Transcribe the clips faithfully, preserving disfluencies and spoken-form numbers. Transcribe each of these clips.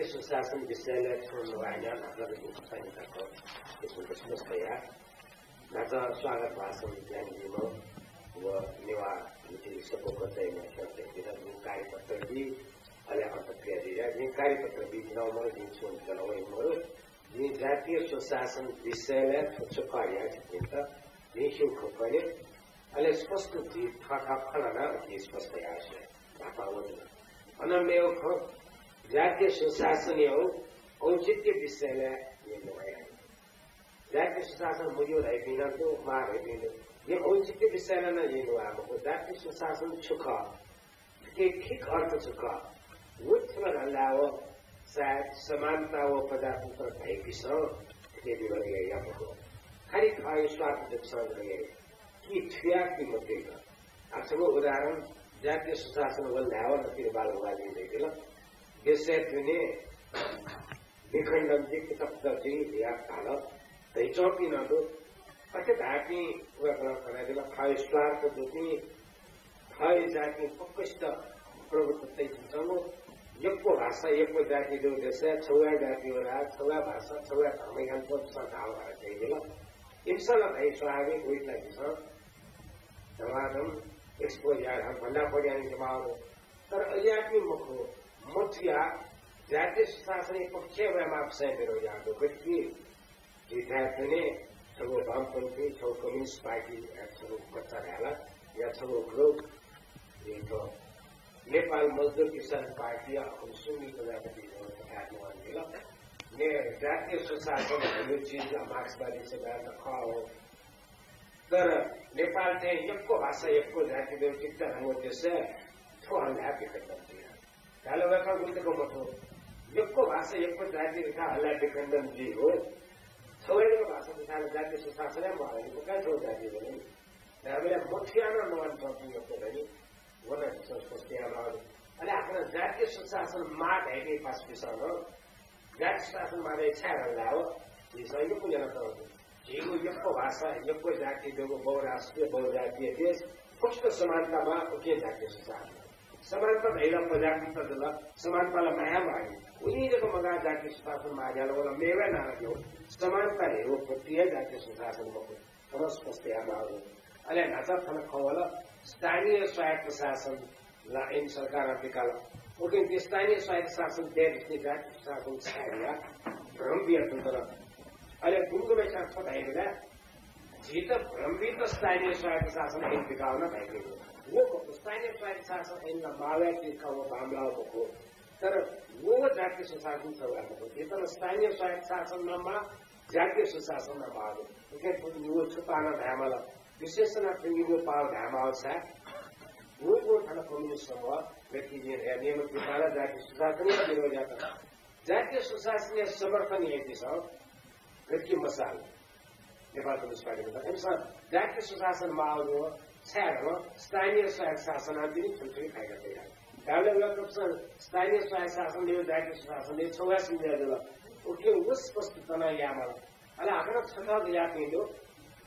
सुशासन विषयलय् छुं नवाय् न्ह्याः न्हापालाक जिं छुं तक किसिमक स्पष्ट याये। न्हाचः स्वागत भाषण यानादीम्ह व नेवाः म्हितुलि सफू कचाःया न्ह्यःने जिं कार्यपत्र बी, अले अन्तक्रिया जुइ। जिं कार्यपत्र बीपिं मखु, जिं छुं बियावनी मखु। जिं जातीय सुशासन विषयलय् थ्व छु खः धयाः छिकपिन्त जिं स्यू खँ कने। अले स्पष्ट जुइ, थःथः खँ ल्हानाः उकी स्पष्ट याये स्वये। न्हापां व जुल। अन मेगु खँ, जातीय सुशासनया औचित्य विषयलय् जिं नवाये। जातीय सुशासन मज्यू धइपिं नं दु, माः धइपिं दु। जिं औचित्य विषयलय् नं जिं नवाये मखु। जातीय सुशासन छु खः? थुकिया ठीक अर्थ छु खः? व छु खः धाःसा, सायद समानता व प्रजातन्त्र धइपिन्सं थुकिया विभाग याइ मखु। खालि थःगु स्वार्थ दक्वं याइ। कि थुया कि मथुइक। आ, छगू उदाहरण, जातीय सुशासन वल धाःसा नकिं बालभागवादी धइगु। देशय् दुने विखण्डन जुइ, कुतप्त जुइ धयाः धाल धइच्वंपिं नं दु। अथे धाःपिं वय्कलं कनादिल, थःगु स्वार्थ दुपिं, थःगु जातिं फुक्कसित प्रभुत्व तयाच्वंगु, यक्व भाषा, यक्व जाति दुगु देशय् छगू हे जाति वल, छगू हे भाषा, छगू हे धर्म यानाच्वंपिन्सं धाःगु धाःगु जुयादिल। इमिसं ला धाइ स्वाभाविक, वइत ला झीसं धमाधम expose याये, भंडाफोर यानादीमाःगु। तर अज्याःपिं मखु, मथुया जातीय सुशासनया पक्षय् वयेमाःपिन्सं विरोध याःगु। गथे कि झीथाय् दुने छगू वामपन्थी, छगू कम्युनिस्ट पार्टी, या छगू कच्चा धायेला, या छगू group, नेपाल मजदुर किसान पार्टीया अखुन्हु सुनिल प्रजापति जुं कथं न्यनादिल। ने जातीय सुशासन भन्ने चिज ला मार्क्सवादी सिद्धान्त खः हो। तर नेपाल चाहिँ यक्व भाषा, यक्व जाति दुगु चित्त धंगु देशय् थ्व हल्ला विखण्डन जुइ। धाःसा वय्कः गुलि तक मथू, यक्व भाषा, यक्व जाति दुथाय् हल्ला विखण्डन जुइ हो। छगू हे जक भाषा दुथाय् ला जातीय सुशासन हे मखु, व कथं छगू जाति वनी। धाःबलय् मथुया नं नवानाच्वंपिं यक्व दनि। व नं झीसं स्पष्ट यायेमाःगु दु। अले हाकनं जातीय सुशासन माः धाइपिं पासापिंसं नं जातीय सुशासन माः धाइ छाय् धाःसा, झीसं यक्व न्यनातःगु दु। झीगु यक्व भाषा, यक्व जाति दुगु बहुराष्ट्रिय, बहुजातीय देश, फुक्कसित समानता माः, उकिं जातीय सुशासन। समानता धाइबलय् प्रजातन्त्र जुल, समानतायात माया माः नि। उलि जक मगाः जातीय सुशासन माः धाल, व ला मेगु हे नारा जुइ। समानता हे व पति हे जातीय सुशासन मखु। थन स्पष्ट यायेमाःगु। अले न्हाचः थन खँ वल, स्थानीय स्वायत्त शासन ला ऐन सरकारं बिकाल। उकिं स्थानीय स्वायत्त शासन दयेधुंसे जातीय सुशासन छाय् धयाः भ्रम बियाच्वंगु दु। अले गुंगुम्हेस्यां थ्व धाइबलय् झीत भ्रम बीत स्थानीय स्वायत्त शासन ऐन बिकाः नं धाइगु दु। व मखु, स्थानीय स्वायत्त शासन ऐन ला माःगु हे चिज खः, व बांमलाःगु मखु। तर व जातीय सुशासन छगू हे मखु। झीत ला स्थानीय स्वायत्त शासन नं माः, जातीय सुशासन नं माःगु। उकिं थ्व निगू छु पाः नं धायेमाल, विशेषण थ्व निगू पाः धायेमाःगु छाय्, व व थन कम्युनिस्ट समूह, व्यक्ति जिं धया नियम किपाल जातीय सुशासनया विरोध यात। जातीय सुशासनया समर्थन याइपिन्सं गथे कि मसाल नेपाल कम्युनिस्ट पार्टीयात, इमिसं जातीय सुशासन माःगु छाय् धाःसा स्थानीय स्वायत्त शासनं तिनि थुलि थुलि फाइदा तयार। धाःबलय् वय्कःपिन्सं स्थानीय स्वायत्त शासन दयु, जातीय सुशासन दयु, छगू हे सम्झे जुल। उकिं व स्पष्ट नं यायेमाल। अले हाकनं छकः याःपिं दु,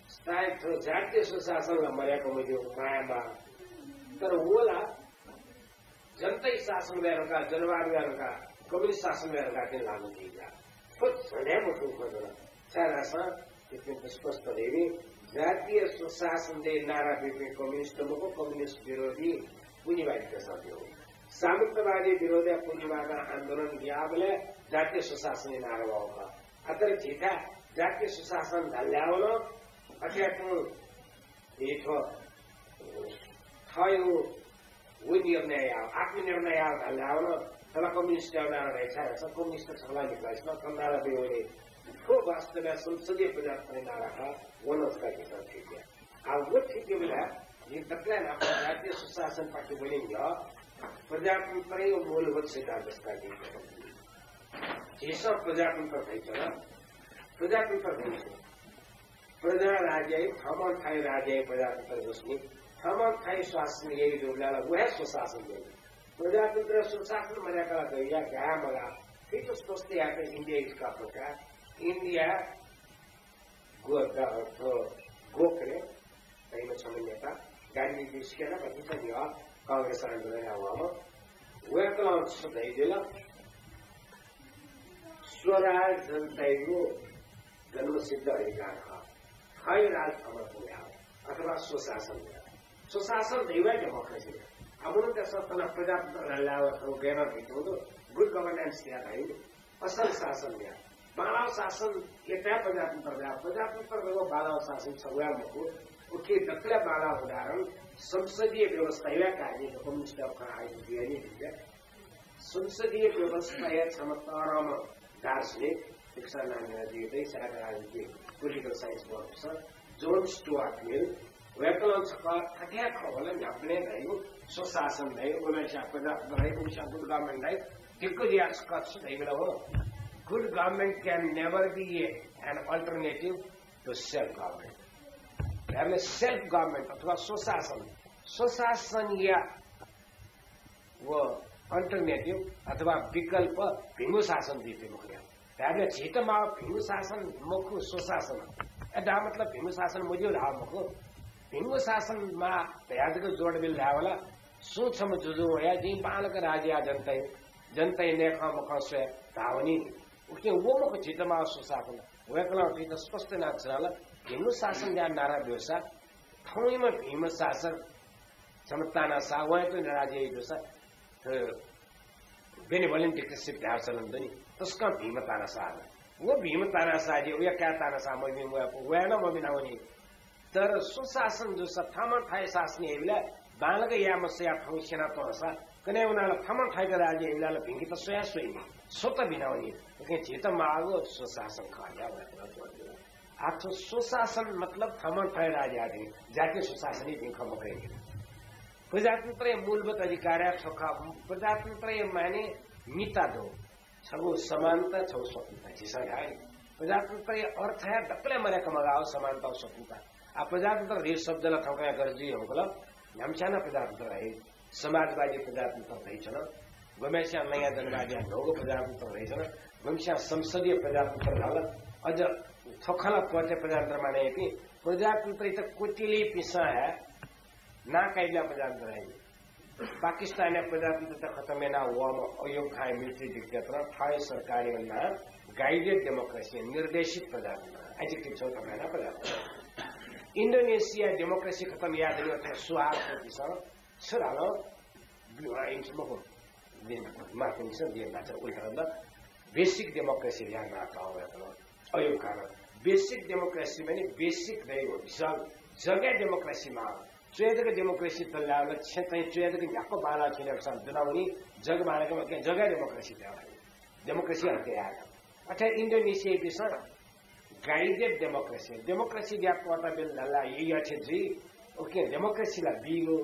स्थायी थ्व जातीय सुशासन ला मदय्क मज्यू, माया माः। तर व ला जनताया शासन वये धुंकाः, जनवाद वये धुंकाः, कम्युनिस्ट शासन वये धुंकाः तिनि लागू जुइ का। थ्व झन हे मथूगु खँ जुल। छाय्धाःसा छिकपिन्त स्पष्ट धयाबी, जातीय सुशासन दयु नारा ब्यूपिं कम्युनिस्ट मखु, कम्युनिस्ट विरोधी पुँजीवादीतय्सं ब्यू। सामन्तवादी विरोधय् पुँजीवादं आन्दोलन याःबलय् जातीय सुशासनया नारा वःगु खः। अ, तर झीथाय् जातीय सुशासन धाल धाःसा नं अथे तुं झी थ्व थःगु व निर्णय याः, आत्मनिर्णय याः धाल धाःसा नं थन कम्युनिस्टया नारा धाइ, छाय्धाःसा कम्युनिस्ट छकः ला निकलाइसिन, थन नारा ब्यू वनी। थ्व वास्तवय् संसदीय प्रजातन्त्रया नारा खः, व नं छकः झीसं ठीक याये। आ, व ठीक यायेबलय् झी दकलय् न्हापां जातीय सुशासनपाखे वने न्ह्यः प्रजातन्त्रया मूलभूत सिद्धान्त छकः झीसं झीसं प्रजातन्त्र धयाच्वना, प्रजातन्त्र धयाच्वना। प्रजा राज्य याइ, थःम्हं थाय् राज्य याइ, प्रजातन्त्र जूसां नि, थःम्हं थाय् शासन याइ जूबलय् ला व हे सुशासन जुइ। प्रजातन्त्र सुशासन मदय्क ला दइ या, गाय् मगाः। थुइत स्पष्ट यायेत India is Africa, India गो-, ग-, थ्व गोखले, धइम्ह छम्ह नेता, गान्धीजी सिकेन भतिचा नि, अ, कांग्रेस आन्दोलन याः वःम्ह। वय्कलं छु धयादिल? स्वराज जनतायागु जन्मसिद्ध अधिकार खः। थःगु राज थःम्हं पुग्याः अथवा स्वशासन याः। स्वशासन धइगु हे डेमोक्रेसी। अब मनूतय्सं थन प्रजातन्त्र धाल ला व थ्व गय् नं धइथें दु, गुड गभर्नेन्स याः धाइ, असल शासन याः। बांलाःगु शासन यायेत हे प्रजातन्त्र धाइ। प्रजातन्त्र व बांलाःगु शासन छगू हे मखु। उकी दकलय् बांलाःगु उदाहरण संसदीय व्यवस्थाया कारणं कम्युनिस्टतय् खँ आइपुग्यो नि। संसदीय व्यवस्थाया छम्ह तःधंम्ह दार्शनिक, शिक्षा नानीराजी दइ, शायद राजनीति, पोलिटिकल साइन्स पढ्दुसा, जोन स्टुअर्ट मिल, वय्कलं छकः थथे खँ ल्हाः, न्ह्याबलें धइगु स्वशासन धइ, उन्नाइसं पचास धइ, उन्नाइसं गुड गभर्नमेन्ट धइ, दिक्क जुयाः छकः छु धइगु ला हो? Good government can never be a, an alternative to self government। धायेबलय् सेल्फ गभर्नमेन्ट अथवा स्वशासन, स्वशासनया व अल्टरनेटिभ अथवा विकल्प भिंगु शासन जुइ फइ मखु। धायेबलय् झीत माःगु भिंगु शासन मखु, स्वशासन। अय् धाःगु मतलब भिंगु शासन मज्यू धाःगु मखु। भिंगु शासन माः धयाः जक जोड बिल धायेबलय् सुं छम्ह जुजु वयाः जिं बांलाक राज्य याये जनताया, जनताया नयेखं मखं स्वये धाःवनी। उकिं व मखु झीत माःगु स्वशासन। वय्कलं झीत स्पष्ट यानाः छु धाल, भिंगु शासन याये नारा ब्यूसा थौंनिम्ह भिंम्ह शासक छम्ह तानाशाह, वयां तुं राज्य याइ जूसा, अ, बेनिभोलेन्ट डिक्टेटरसिप धायेगु चलन दु नि, तसकं भिंम्ह तानाशाह। व भिंम्ह तानाशाह जुइ, वया काय् तानाशाह मभिंम्ह वया, वयां नं मभिनावनी। तर स्वशासन जूसा थःम्हं थःगु शासन याइबलय् बांलाक याये मसयाः थौं स्यना तंसा कन्हय् वनाः ला थःम्हं थःत राज्य याइबलय् ला भिंकेत स्वयाः स्वइनि, स्वत भिनावनी। उकिं झीत माःगु स्वशासन खः या वय्कलं जोड बिल। आः थ्व स्वशासन मतलब थःम्हं थःगु राज्य याये धइगु, जातीय स्वशासन हे धइगु खँ मखु नि। प्रजातन्त्रया मूलभूत अधिकार या थ्व खः। प्रजातन्त्रया माने निता दु। छगू समानता, छगू स्वतन्त्रता, झीसं धाये नि। प्रजातन्त्रया अर्थ या दकलय् मदय्क मगाः समानता व स्वतन्त्रता। आः प्रजातन्त्र धइगु शब्द ला थौंकन्हय् गथे जुइ धुंकल, न्ह्याम्हस्यां नं प्रजातन्त्र धाइ। समाजवादी प्रजातन्त्र धइछन, गुम्हस्यां नयाँ जनवादी न्हूगु प्रजातन्त्र धइछन, गुम्हस्यां संसदीय प्रजातन्त्र धाल। अझ थ्व खँ ला पत्याः प्रजातन्त्र मानय् याइपिं प्रजातन्त्रयात क्वत्यलीपिन्सं हे नां काइबलय् प्रजातन्त्र धाइ। पाकिस्तानया प्रजातन्त्रयात खतम यानाः वःम्ह अयूब खान मिलिट्री डिक्टेटरं थःगु सरकारया नां गाइडेड डेमोक्रेसी, निर्देशित प्रजातन्त्र, एडजेक्टिभ छगू थप यानाः प्रजातन्त्र। इन्डोनेसियां डेमोक्रेसी खतम याये धुन अथवा सुहार स्वइपिन्सं छु धाल? बि-, आ, इन्स मखु। दिन, माफ यानादिसँ, दिन नाचा उल्टा रद्द। बेसिक डेमोक्रेसी ल्याहां नां तःगु वय्कलं। अयूब खान। बेसिक डेमोक्रेसी माने बेसिक धइगु जग, जगय् डेमोक्रेसी माः। च्वय् जक डेमोक्रेसी तल्लाय् वल, छेँ चाहिँ च्वय् जक न्ह्याक्व बांलाः थ्यनेगु साथ दुनावनी, जग बांलाक मखु, जगय् डेमोक्रेसी तयार। डेमोक्रेसी हके यायेगु। अथे इन्डोनेसियापिन्सं गाइडेड डेमोक्रेसी, डेमोक्रेसी ल्याहां त्वःता बिल धाल ला यःथें जुइ। उकिं डेमोक्रेसी ला बीगु,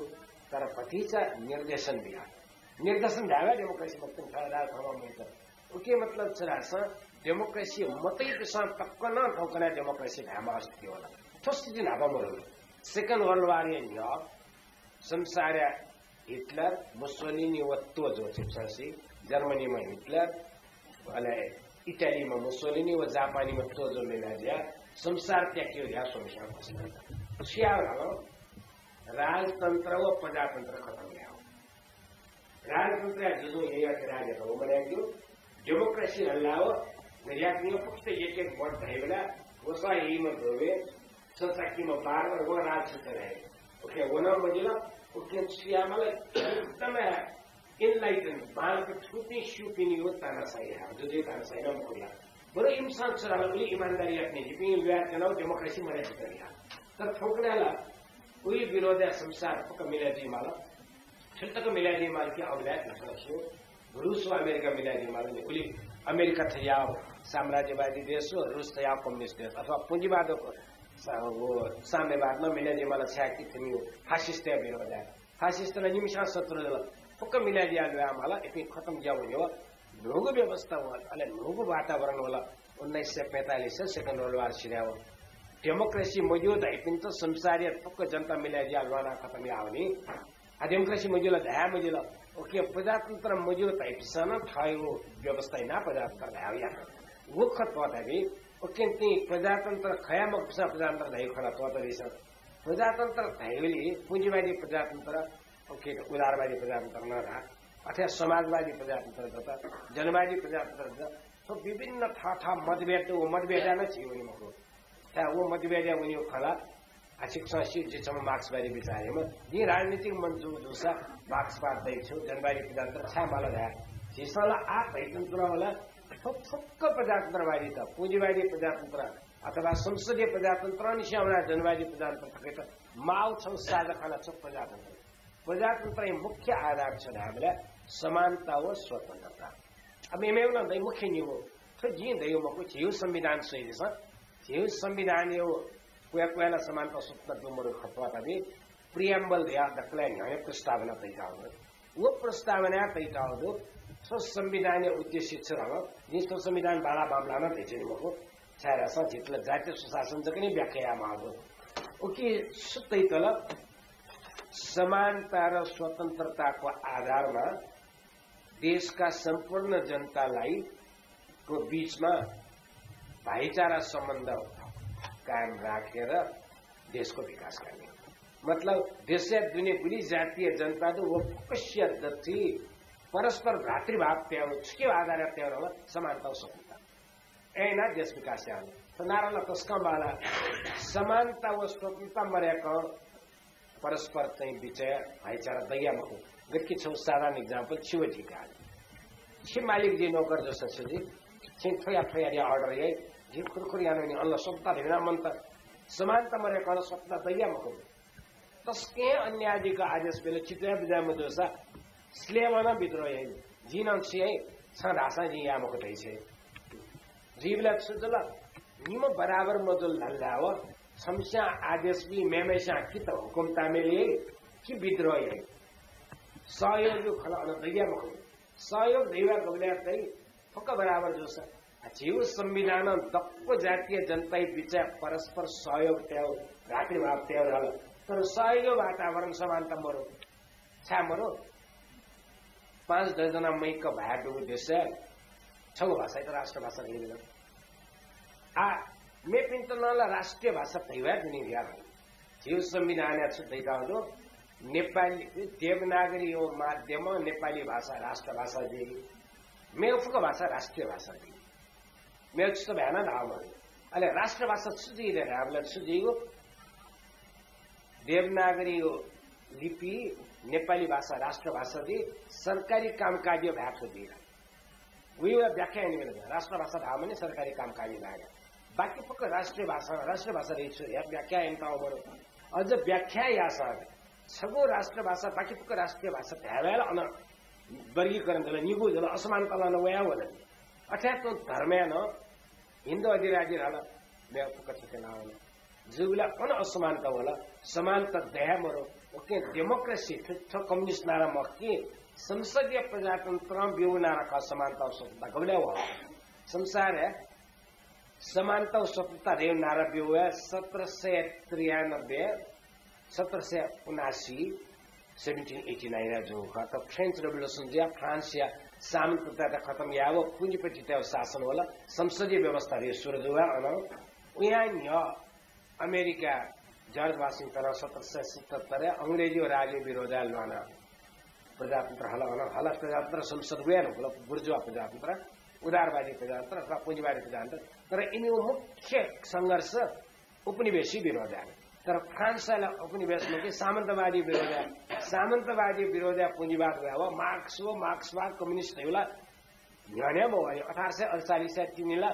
तर भतिचा निर्देशन बिया। निर्देशन धायेबलय् डेमोक्रेसी मखुत नि, थः राज थःम्हं मयात। उकिं मतलब छु धाःसा डेमोक्रेसी मतइपिन्सं तक नं थौंकन्हय् डेमोक्रेसी धायेमाःगु स्थिति वल। थ्व स्थिति न्हापा मदुनि। सेकेन्ड वर्ल्ड वारया न्ह्यः संसारया हिटलर, मुसोलिनी व तोजो, छिकपिन्सं सी, जर्मनीम्ह हिटलर, अले इटालीम्ह मुसोलिनी व जापानीम्ह तोजो मिलाः जुयाः संसार त्याकेगु धयाः स्वम्हस्यां घोषणा यात। छु याः धाल? राजतन्त्र व प्रजातन्त्र खतम याः। राजतन्त्रया जुजुं यःथें राज्य यात, व मदय्केगु। डेमोक्रेसी धाल ला व, गज्याःपिं फुक्कसित एक एक भोट धाइबलय् वसः यइम्ह ध्रुवय् छचाःम्ह बार बार व राजतन्त्र धाइ। उकिं व नं मजिल, उकिं छु यायेमाल, एकदम इनलाइटेन्ड, बांलाक थुपिं स्यूपिनिगु तानाशाही धायेमाः, जुजुया तानाशाही नं मखु ला। बरु इमिसं छु धाल, उलि इमानदारी यात नि, जिपिं ल्वायेत्यनागु डेमोक्रेसी मदय्केत धयाः। तर थौंकन्हय् ला उलि विरोधय् संसार फुक्क मिले जुइमाल। थुलि तक मिले जुइमाल कि अबलय् न्हापां स्यू, रुस व अमेरिका मिले जुइमाल नि। उलि अमेरिका थज्याःगु साम्राज्यवादी देश हो, रुस थज्याःगु कम्युनिस्ट देश अथवा पुँजीवादया सा-, व साम्यवाद नं मिले जुइमाल, छाय्कि थुमिगु फासिस्टया विरोधय्। फासिस्ट ला निम्हस्यां शत्रु जुल, फुक्क मिले जुयाः ल्वायेमाल, इपिं खतम जुयाः वनेगु। न्हूगु व्यवस्था वल, अले न्हूगु वातावरण वल। उन्नाइस सय पैंतालिस सेकेन्ड वर्ल्ड वार सिधय् वल। डेमोक्रेसी मज्यू धाइपिन्त संसारया फुक्क जनता मिले जुयाः ल्वानाः खतम याःवनी। आः डेमोक्रेसी मज्यू ला धाये मजिल। उकिं प्रजातन्त्र मज्यू धाइपिन्सं नं थःगु व्यवस्था यानाः प्रजातन्त्र धायेगु यात। व खँ त्वःता बी। उकिं तिं प्रजातन्त्र खया मखुपिन्सं प्रजातन्त्र धाइगु खँ ला त्वःता बीसां। प्रजातन्त्र धाइबलय् पुँजीवादी प्रजातन्त्र, उकिं उदारवादी प्रजातन्त्र नं धाः, अथवा समाजवादी प्रजातन्त्र दत, जनवादी प्रजातन्त्र दत, थ्व विभिन्न थःथः मतभेद, व मतभेदया नं झी वनी मखु। छाय् व मतभेदया वनीगु खँ ला, आ, छिकपिन्सं स्यू, जि छम्ह मार्क्सवादी विचारयाम्ह, जिं राजनीतिक मञ्च जू जूसा मार्क्सवाद दइ छु, जनवादी प्रजातन्त्र छाय् माल धाये। झीसं ला आः धइतुं तुं वल, थ्व फुक्क प्रजातन्त्रवादीत, पुँजीवादी प्रजातन्त्र अथवा संसदीय प्रजातन्त्रंनिसें वनाः जनवादी प्रजातन्त्र थुकित माःगु छगू साझा खँ ला छु प्रजातन्त्र। प्रजातन्त्रया मुख्य आधार छु धायेबलय् समानता व स्वतन्त्रता। अब मेमेगु नं दइ, मुख्य निगू थ्व जिं धयागु मखु, झीगु संविधान स्वयादिसँ। झीगु संविधानया क्वय् क्वय् ला समानता स्वतन्त्रता दु मदु खँ त्वःताबी। Preamble धयाः दकलय् न्ह्यःने प्रस्तावना तयातःगु दु। व प्रस्तावनाय् तयातःगु दु। थ्व संविधानया उद्देश्य छु धाःसा, जिं थ्व संविधान बांला बांमलाः नं धयाच्वनी मखु। छाय्धाःसा झीत ला जातीय स्वशासन जक निं व्याख्या यायेमाःगु दु। उकी छु तयातल? समानता र स्वतन्त्रताको आधारमा देशका सम्पूर्ण जनतालाई को बीचमा भाइचारा सम्बन्ध कायम राखेर देशको विकास गर्ने। मतलब, देशया दुने गुलि जातीय जनता दु, व फुक्कसिया दथुइ परस्पर भातृभाव तयागु, छुकिया आधारय् तयागु समानता व स्वतन्त्रता। अय् यानाः देश विकास यायेगु। थ्व नारा ला तसकं बांला। समानता व स्वतन्त्रता मदय्कं परस्पर चाहिँ बिचय् भाइचारा दइ या मखु। गथेकि छगू साधारण example, छि व जि का। छि मालिक जि नोकर जूसा छु जुइ? छिं थ्व या थ्व या धयाः order याइ, जिं खुरखुर यानाः नि अन ला स्वतन्त्रता धइगु मन्त। समानता मदय्कं स्वतन्त्रता दइ या मखु। तसकं अन्याय जुइक आदेश बिल, चित्त हे बुझाइ मजूसा slave नं विद्रोह याइ। जिं नं छु याइ, छं धाःसां जिं याये मखु धाइ छु। जुइबलय् छु जुल? निम्ह बराबर मजुल धाल धाःसा छम्हस्यां आदेश बी, मेम्हस्यां कि त हुकुम तामेल याइ, कि विद्रोह याइ। सहयोगया खँ ला अन दइ या मखु। सहयोग धइगु ला गुबलय् दइ, फुक्क बराबर जूसा। आ, झीगु संविधानं दक्व जातीय जनताया बिचय् परस्पर सहयोग तयागु, भातृभाव तयागु धाल। तर सहयोगया वातावरण समानता मरु। छाय् मरु? पाँच दर्जन मैक भाय् दुगु देशय् छगू भाषायात राष्ट्रभाषा धयाबिल। आ, मेपिन्त नं ला राष्ट्रिय भाषा धयाबिल नि यार। झीगु संविधानय् छु धयातःगु दु? नेपाली, देवनागरीया माध्यमं नेपाली भाषा राष्ट्रभाषा जुइ। मेगु फुक्क भाषा राष्ट्रिय भाषा जुइ। मेगु छुं भाय् नं धाःगु मदु। अले राष्ट्रभाषा छु जुइ धकाः धाःबलय् छु जुइगु? देवनागरी लिपि नेपाली भाषा राष्ट्रभाषा जुइ, सरकारी कामकाजया भाय् थ्व जुइ। उकिया व्याख्या यानाबिल। राष्ट्रभाषा धाःम्ह नि सरकारी कामकाजया भाय्। बाकी फुक्क राष्ट्रिय भाषा, राष्ट्रिय भाषा धइगु छु या व्याख्या यानातःगु मदु। अझ व्याख्या याःसां छगू राष्ट्रभाषा, बाकी फुक्क राष्ट्रिय भाषा धायेबलय् ला अन वर्गीकरण जुल, निगू जुल, असमानता ला अन वयावल। अथे हे तुं धर्मय् नं हिन्दू अधिराज्य धाल, मेगु फुक्क थथे नं वल। जूबलय् अन असमानता वल, समानता दइ हे मरु। उकिं democracy, थ्व, थ्व communist नारा मखु कि, संसदीय प्रजातन्त्रं ब्यूगु नारा खः समानता व स्वतन्त्रता। गुबलय् वः? संसारय् समानता व स्वतन्त्रता धयागु नारा ब्यूगु हे सत्र सय त्रियानब्बे, सत्र सय उनासी, seventeen eighty nine जूगु खः। त French Revolution जुयाः फ्रान्सया सामन्ततायात खतम यायेगु, पुँजीपतितय् शासन वल, संसदीय व्यवस्था धइगु सुरु जूगु हे अन। उयां न्ह्यः अमेरिका जर्ज वाशिंगटनं सत्र सय सतहत्तरय् अंग्रेजी राजया विरोधय् ल्वानाः प्रजातन्त्र हल, हल, हल प्रजातन्त्र, संसद वये धुंकल, बुर्जुवा प्रजातन्त्र, उदारवादी प्रजातन्त्र अथवा पुँजीवादी प्रजातन्त्र। तर इमिगु मुख्य संघर्ष उपनिवेशी विरोधय्। तर फ्रान्सय् ला उपनिवेश मखु, सामन्तवादी विरोधय्, सामन्तवादी विरोधय् पुँजीवाद वयाः मार्क्स व मार्क्सवाद, कम्युनिस्ट धइगु ला न्ह्यःने मवःनि। अठार सय अडचालिसय् तिनि ला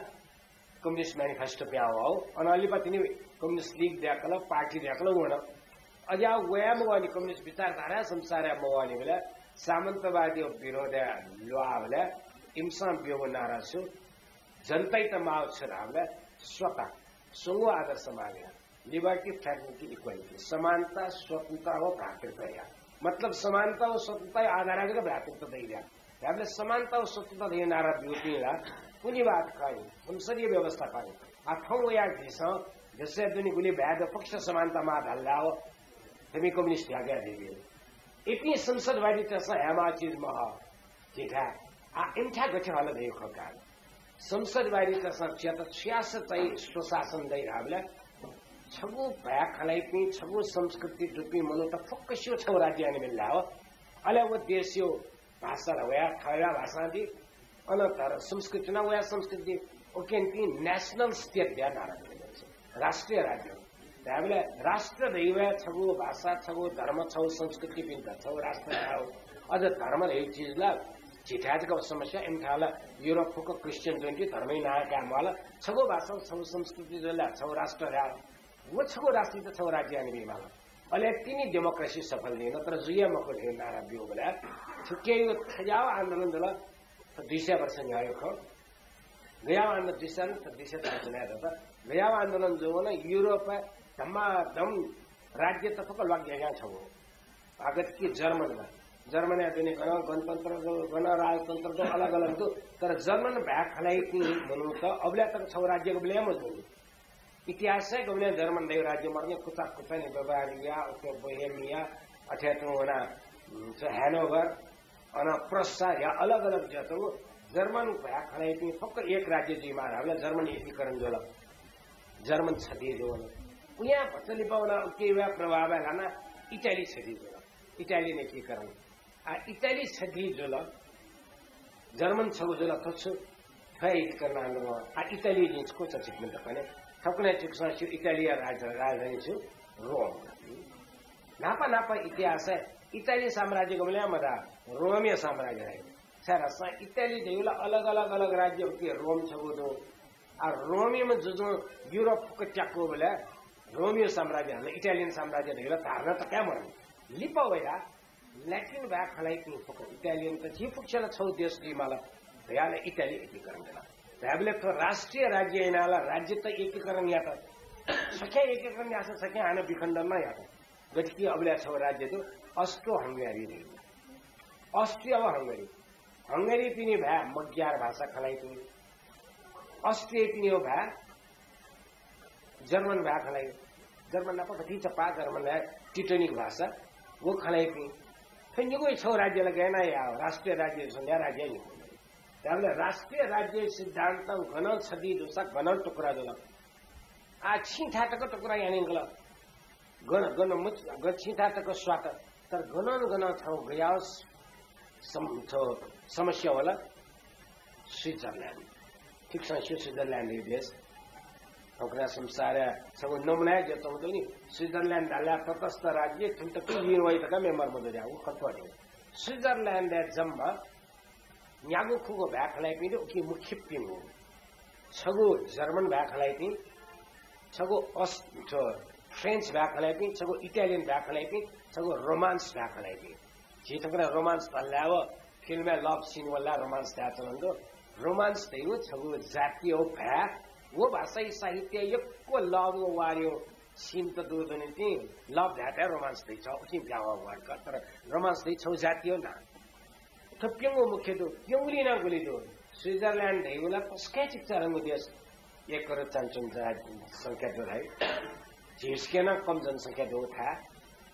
Communist Manifesto पिहां वः। अनंलिपा तिनि Communist League दय्कल, party दय्कल वन। अज्याः वये मवःनि, communist विचारधारा संसारय् मवःनिबलय् सामन्तवादी विरोधय् ल्वाःबलय् इमिसं ब्यूगु नारा छु, जनतायात माःगु छु धाःबलय् स्वता, स्वंगू आदर्श माःगु या। Liberty, fraternity, equality, समानता, स्वतन्त्रता व भ्रातृत्व या। मतलब समानता व स्वतन्त्रताया आधारय् जक भ्रातृत्व दइ या। धाःबलय् समानता व स्वतन्त्रता धइगु नारा ब्यूपिं ला पुँजीवाद खः नि, संसदीय व्यवस्था खः नि। आ थौं वयाः झीसं देशय् दुने गुलि भाय् दु फुक्कसित समानता माः धाल धाःसा थुमि communist धयागु या झीपिं। इपिं संसदवादीतय्सं हयेमाःगु चिज मखु। झीथाय्, आ, इमिथाय् गथे हल धइगु खँ का। संसदवादीतय्सं झीत छुयाःसा चाहिँ स्वशासन दइ धाःबलय् छगू भाय् खँ ल्हाइपिं, छगू संस्कृति दुपिं मनूत फुक्कसिगु छगू राज्य यानाबिल धाःसा, अले व देशया भाषा ला वया थःगु भाषां दी, अन धर-, संस्कृति नं वया संस्कृति, उकिं ति national state धया नारा दिल। राष्ट्रिय राज्य। धायेबलय् राष्ट्र धइबलय् छगू भाषा, छगू धर्म, छगू संस्कृति पिन्त, छगू राष्ट्र धायेगु। अझ धर्म धइगु चिज ला झीथाय् जक समस्या, इमिथाय् ला युरोप फुक्क Christian जुयाः धर्मया नां काये म्वाल। छगू भाषा, छगू संस्कृति जुल, छगू राष्ट्र धायेगु। व छगू राष्ट्र त छगू राज्य यानाबी माल। अले तिनि democracy सफल जुइ, नत्र जुइ मखु धइगु नारा ब्यूबलय् थुकियागु थज्याःगु आन्दोलन जुल। दुई सय वर्ष न्ह्यःया खँ। गज्याःगु आन्दोलन, दुई सय, दुई सय चालिस न्ह्यः दत। गज्याःगु आन्दोलन जूवन युरोपय् धमाधम राज्य त फुक्क ल्वाकय् ग्याग्यां छगू। आगत कि जर्मनमा। जर्मनया दुने गन गणतन्त्र दु, गन राजतन्त्र दु, अलग अलग दु। तर जर्मन भाय् खँ ल्हाइपिं मनूत अबलय् तक छगू राज्यय् मजूनि। इतिहासय् गबलें जर्मन धइगु राज्य मरुनि, कुचा कुचा नि, बभारिया, अथे बोहेमिया, अथे तुं वना, उम्, च-, ह्यानोभर, अन प्रस्सा या अलग अलग जतौ जर्मन भाय् खँ ल्हाइपिं फुक्क एक राज्य जुइमाः धाःबलय् जर्मन एकीकरण जुल। जर्मन छधी जुल। उकिं भचा लिपा वना उकिया प्रभावय् लाना इटाली छधी जुल। इटालियन एकीकरण। आ, इटाली छधी जुल, जर्मन छगू जुल, थ्व छु, थ्व एकीकरण आन्दोलन। आ, इटाली जिं छकू चर्चित मिलत कने। थौंकन्हय् छिकपिन्सं स्यू, इटालीया राज-, राजधानी छु? रोम। न्हापा न्हापा इतिहासय् इटाली साम्राज्य गबलें मदया, रोमीय साम्राज्य हे। छाय्धाःसा इटाली धइगु ला अलग अलग अलग राज्य उकी, रोम छगू दु। आ, रोमीम्ह जुजुं युरोप फुक्क त्याकूबलय् रोमीय साम्राज्य हानं इटालियन साम्राज्य धइगु ला धारणा तक हे मरुनि। लिपा वया ल्याटिन भाय् खँ ल्हाइपिं फुक्क इटालियन त झी फुक्कसिया ला छगू देश जुइमाल धयाः ला इटाली एकीकरण जुल। धायेबलय् थ्व राष्ट्रिय राज्य यानाः ला राज्य त एकीकरण यात। छखे एकीकरण याःसा छखे हानं विखण्डन नं यात। गथे कि अबलय् छगू राज्य दु, Austro-Hungary धइगु। Austria व Hungary। Hungary पिनि भाय् मग्यार भाषा खँ ल्हाइपिं। Austria पिनि व भाय् जर्मन भाय् खँ ल्हाइ। जर्मन नाप गथे चप्पा, जर्मन भाय् Teutonic भाषा, व खँ ल्हाइपिं। थ्व निगू छगू राज्य ला गय् यानाः याः, राष्ट्रिय राज्य संज्ञा राज्य निगू। धायेबलय् राष्ट्रिय राज्य सिद्धान्त गनं छधी जूसा गनं टुक्रा जुल। आ, छिं थाय् तक टुक्रा यानादिल। गन, गन मच-, गन छिं थाय् तक स्वात। तर गनं गनं छगू गज्याःगु सम-, छगू समस्या वल। स्विजरल्याण्ड। ठीक छ, स्विजरल्याण्ड हे देश। थौंकन्हय् संसारया छगू नमुना हे जुयाच्वंगु दु नि। स्विजरल्याण्ड धाःसा तटस्थ राज्य, थुमित पिने वइ धकाः member मदु ज्या, व खत्वः दु। स्विजरल्याण्डय् जम्मा न्यागू खुगू भाय् खँ ल्हाइपिं दु, उकी मुख्य प्यंगू। छगू जर्मन भाय् खँ ल्हाइपिं, छगू अस-, छ, French भाय् खँ ल्हाइपिं, छगू Italian भाय् खँ ल्हाइपिं, छगू Romance भाय् खँ ल्हाइपिं। झी थौंकन्हय् Romance धाल ला व film-य् love scene वल ला Romance धाये चलन दु। Romance धइगु छगू जातीय भाय्, व भाषाया साहित्यय् यक्व love व war-या scene त दु, दु नि ति, love धायेत Romance धइगु, उकिं ब्याहा word का, तर Romance धइगु छगू जातीय नां। थ्व प्यंगू मुख्य दु, प्यंगुलिं नं गुलि दु। स्विजरल्याण्ड धइगु ला तसकं चिकिचाधंगु देश, एक करोड चानचुन जनसंख्या दु धाइ। झीसुके नं कम जनसंख्या दु थाय्।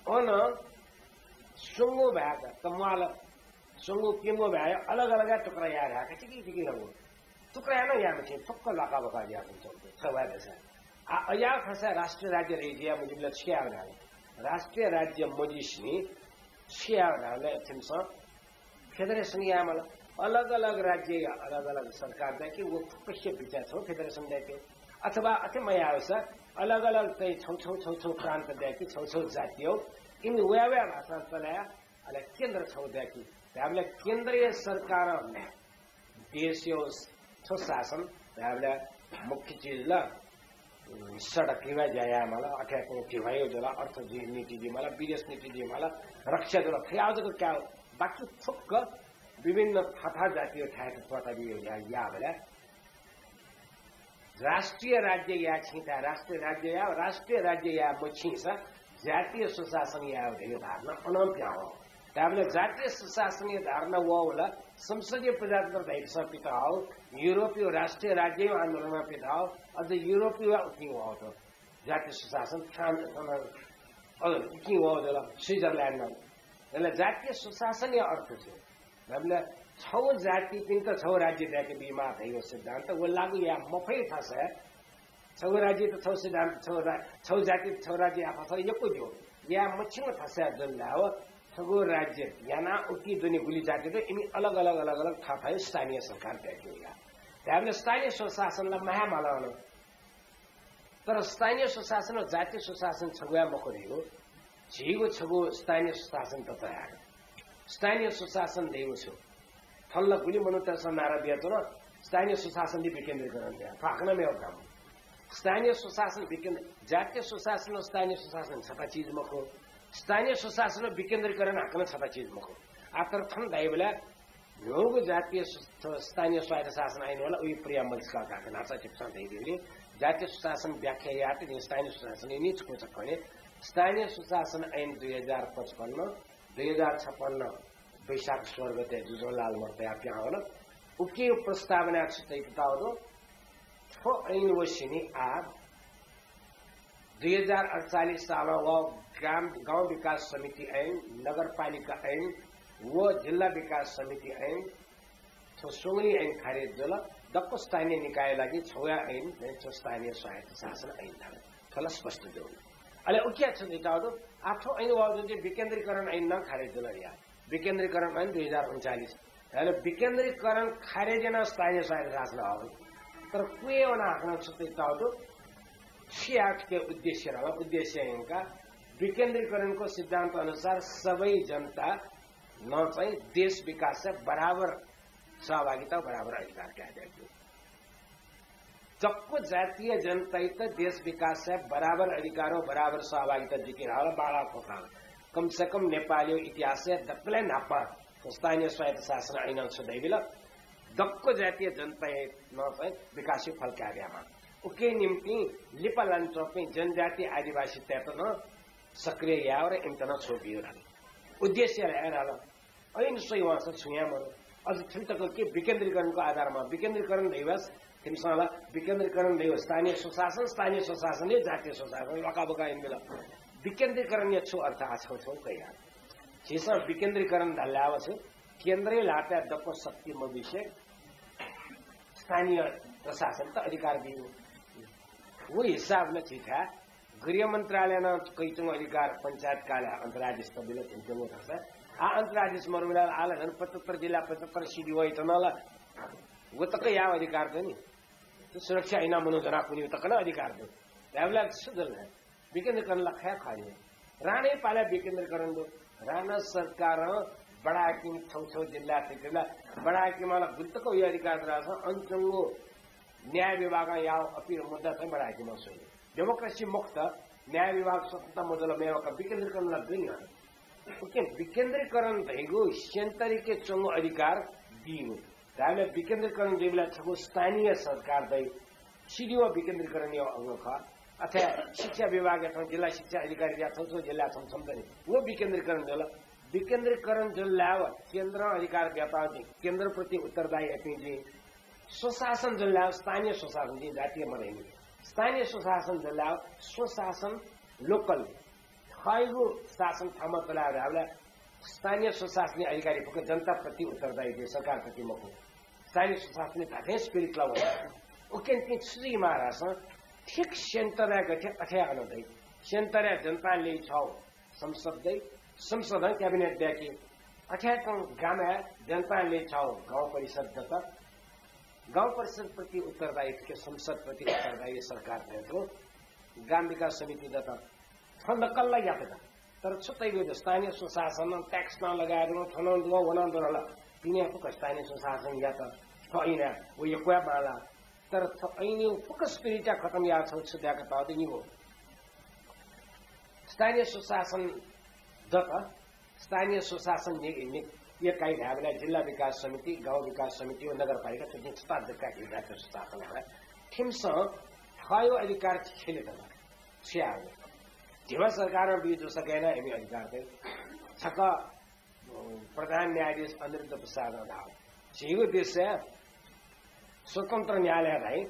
अन स्वंगू भाय्‌त म्वाःल, स्वंगू प्यंगू भाय् अलग अलग टुक्रा याये धाय्‌का, चिकि चिकि नं टुक्रा याना याये मछि, फुक्क ल्वाका बका जुयाच्वंगु छ भाय् दसा। आ, अज्याःगु खःसा राष्ट्रिय राज्य धइगु जुया मजिबलय् छु याये धाःसा, राष्ट्रिय राज्य मजुइसेंलि छु याये धाःसा छिमिसं federation यायेमाल। अलग अलग राज्यया अलग अलग सरकार दय्‌के, व फुक्कसिया बिचय् छगू federation दय्‌के। अथवा अथे मयाःसा अलग अलग चाहिँ छगू छगू छगू छगू प्रान्त दय्‌के, छगू छगू जातीय, इमि वया वया भाषां चले, अले केन्द्र छगू दय्‌के। धायेबलय् केन्द्रीय सरकारं देशया छगू शासन धायेबलय् मुख्य चिज ला, उम्, सडकया ज्या यायेमाल, अथे तुं धिबाया ज्या ला, अर्थ जुइ, नीति जुइमाल, विदेश नीति जुइमाल, रक्षा जुल, थ्व याःगु जक काये। बाकी फुक्क विभिन्न थःथः जातीय थाय्‌त त्वःताबिया ज्या याःबलय् राष्ट्रिय राज्य याये छिं धाःसा, राष्ट्रिय राज्य याये, राष्ट्रिय राज्य याये मछिंसा जातीय सुशासन याये धइगु धारणा अनं पिहां वः। धायेबलय् जातीय सुशासनया धारणा वःबलय् संसदीय प्रजातन्त्र धइगुसां पित हः, युरोपया राष्ट्रिय राज्यया आन्दोलनं पित हः, अझ युरोपया उकिं वः। जातीय सुशासन फ्रान्स, अ, उकिं वः जुल, स्विजरल्याण्ड नं। अले जातीय सुशासनया अर्थ छु? धायेबलय् छगू जातिपिन्त छगू राज्य दय्‌के बीमाः धइगु सिद्धान्त व लागू याये मफइ थासय्, छगू राज्ययात छगू सिद्धान्त, छगू रा-, छगू जातियात छगू राज्य याये फत यक्व ज्यू। याये मछिंगु थासय् जुल धाःसा छगू राज्य याना उकी दुने गुलि जाति दु, इमि अलग अलग, अलग अलग थःथःया स्थानीय सरकार ब्याके हुया। धायेबलय् स्थानीय स्वशासनला माया मालन। तर स्थानीय स्वशासन व जातीय स्वशासन छगू हे मखु धइगु, झीगु छगू स्थानीय स्वशासन ततः हे। स्थानीय स्वशासन धइगु छु? थन ला गुलि मनूतय्‌सं नारा बियाच्वन, स्थानीय स्वशासन दि विकेन्द्रीकरण दया। थ्व हाकनं मेव काम। स्थानीय स्वशासन विकेन्द्र-, जातीय स्वशासन व स्थानीय स्वशासन छता चिज मखु। स्थानीय स्वशासन व विकेन्द्रीकरण हाकनं छता चिज मखु। आः तर थन धाइबलय् न्हूगु जातीय स्व-, स्थानीय स्वायत्त शासन ऐन वल, उइ preamble छकः धाःगु न्हाचः छिकपिन्सं धयादीगुलिं जातीय स्वशासन व्याख्या यायेत जिं स्थानीय स्वशासन निं छकू छकू कने। स्थानीय स्वशासन ऐन दुई हजार पचपन्न, दुई हजार छपन्न वैशाख सोह्र गते जुजुं लाल महर्तया पिहां वल। उकी प्रस्तावना छु तयातःगु दु? थ्व ऐन व सिनि आः दुई हजार अठचालिस सालं व गाउँ, गाउँ विकास समिति ऐन, नगरपालिका ऐन व जिल्ला विकास समिति ऐन, थ्व स्वंगुलिं ऐन खारेज जुल। दक्व स्थानीय निकायया लागि छगू हे ऐन, थ्व स्थानीय स्वायत्त शासन ऐन धाल। थ्व ला स्पष्ट जुल। अले उकिया छु जुइतःगु दु? आः थ्व ऐन वःगु जुन चाहिँ विकेन्द्रीकरण ऐन नं खारेज जुल या। विकेन्द्रीकरण ऐन दुई हजार उन्चालिस। अले विकेन्द्रीकरण खारेज यानाः स्थानीय स्वायत्त शासन हःगु। तर क्वय् वनाः हाकनं छु तयातःगु दु? छु यायेगु उद्देश्य धाल, उद्देश्य यंकाः विकेन्द्रीकरणको सिद्धान्त अनुसार सबै जनतानं चाहिँ देश विकासय् बराबर सहभागिता, बराबर अधिकार कायेत दु। दक्व जातीय जनताइत देश विकासय् बराबर अधिकार व बराबर सहभागिता जुइके धाल बांलाः ख्वखां। कम से कम नेपालया इतिहासय् दकलय् न्हापां स्थानीय स्वायत्त शासन ऐनं छु धयाबिल, दक्व जातीय जनताइत नं चाहिँ विकासया फल काये ब्यायेमाः। उकिया निंतिं लिपा लानाच्वंपिं जनजाति आदिवासीतय्‌त नं सक्रिय यायेगु रे इमित नं छुं बियेगु धाल। उद्देश्य ला हे धाल। ऐन स्वइ वंसा छुं याये मरु। अझ थुलि तक कि विकेन्द्रीकरणको आधारमा, विकेन्द्रीकरण धइबलय् थिमिसं ला विकेन्द्रीकरण धइगु स्थानीय स्वशासन, स्थानीय स्वशासन हे जातीय स्वशासन, लकाबुका यानाबिल। विकेन्द्रीकरणया छु अर्थ आः छगू छगू कयाः। झीसं विकेन्द्रीकरण धाल धाःसा छु, केन्द्रया ल्हातय् दक्व शक्ति मबिसे स्थानीय प्रशासनत अधिकार बीगु। व हिसाबं झीथाय् गृह मन्त्रालयं कयाच्वंगु अधिकार पञ्चायत कालय् अन्तर्राज्यस्तरय् बिल थ्यंकूगु खःसा, आः अन्तर्राज्यस्तरय् मरुबलय् आः ला झन पचहत्तर जिल्ला, पचहत्तर सिडिओयात नं ला व तक यायेगु अधिकार दु नि। सुरक्षा यानाः मनू ज्वनाः कुनेगु तक नं अधिकार दु। धायेबलय् छु जुल धाःसा विकेन्द्रीकरण ला खः खः नि। राणाया पालय् विकेन्द्रीकरण दु। राणा सरकारं बडाहाकिम छगू छगू जिल्लाय् थुइकेबलय् बडाहाकिमं ला गुलि तक वया अधिकार दु धाःसा अन च्वंगु न्याय विभागं याःगु appeal मुद्दा चाहिँ बडाहाकिमं स्वइ। Democracy मखुत, न्याय विभाग स्वतन्त्र मजुल, मेवा का, विकेन्द्रीकरण ला दु नि। उकिं विकेन्द्रीकरण धइगु centre-य् च्वंगु अधिकार बीगु। धायेबलय् विकेन्द्रीकरण जुइबलय् छगू स्थानीय सरकार दइ, सिडिओ विकेन्द्रीकरणया अंग खः। अथे शिक्षा विभागया ठाउँ जिल्ला शिक्षा अधिकारी जुयाः छगू छगू जिल्लाय् छम्ह छम्ह दनि, व विकेन्द्रीकरण जुल। विकेन्द्रीकरण जुल धाःसा केन्द्रं अधिकार ब्यात जुइ, केन्द्रप्रति उत्तरदायी अपिं जुइ। स्वशासन जुल धाःसा स्थानीय स्वशासन जुइ, जातीय मदइनि। स्थानीय स्वशासन जुल धाःसा स्वशासन, local, थःगु शासन थःम्हं चलायेगु धाःबलय् स्थानीय स्वशासनया अधिकारी फुक्क जनताप्रति उत्तरदायी जुइ, सरकारप्रति मखु। स्थानीय स्वशासनया धात्थें spirit ला वइ। उकिं छु जुइमाः धाःसा ठीक centre-य् गथे अथे अन दइ। Centre-य् जनतां ल्ययाछ्वःगु संसद दइ, संसदं cabinet ब्याकी। अथे हे तुं गामय् जनतां ल्ययाछ्वःगु गाउँ परिषद दत। गाउँ परिषदप्रति उत्तरदायी, संसदप्रति उत्तरदायी सरकार दत। गाउँ विकास समिति दत। थ्व नक्कल ला यात का। तर छु तइगु दु, स्थानीय स्वशासनं tax नं लगायेधुन, थनं दुगु, वनं दुगु ला। तिनि फुक्क स्थानीय स्वशासन यात। थ्व ऐनय् व यक्व हे बांलाः। तर थ्व ऐनया फुक्क spirit-या खतम याःगु छगू छु दयातःगु दु नि हो। स्थानीय स्वशासन दत, स्थानीय स्वशासन नि-, नि-, एकाइ धायेबलय् जिल्ला विकास समिति, गाउँ विकास समिति व नगरपालिका, थ्व जिं छता दक्का हिसाबं स्वशासन धाल। थिमिसं थःगु अधिकार खेले दत। छु याये? धिबा सरकारं बी जूसा गय् यानाः इमि अधिकार दइ। छकः प्रधान न्यायाधीश अनिरुद्ध प्रसादं धाल, झीगु देशय् स्वतन्त्र न्यायालय धाइ,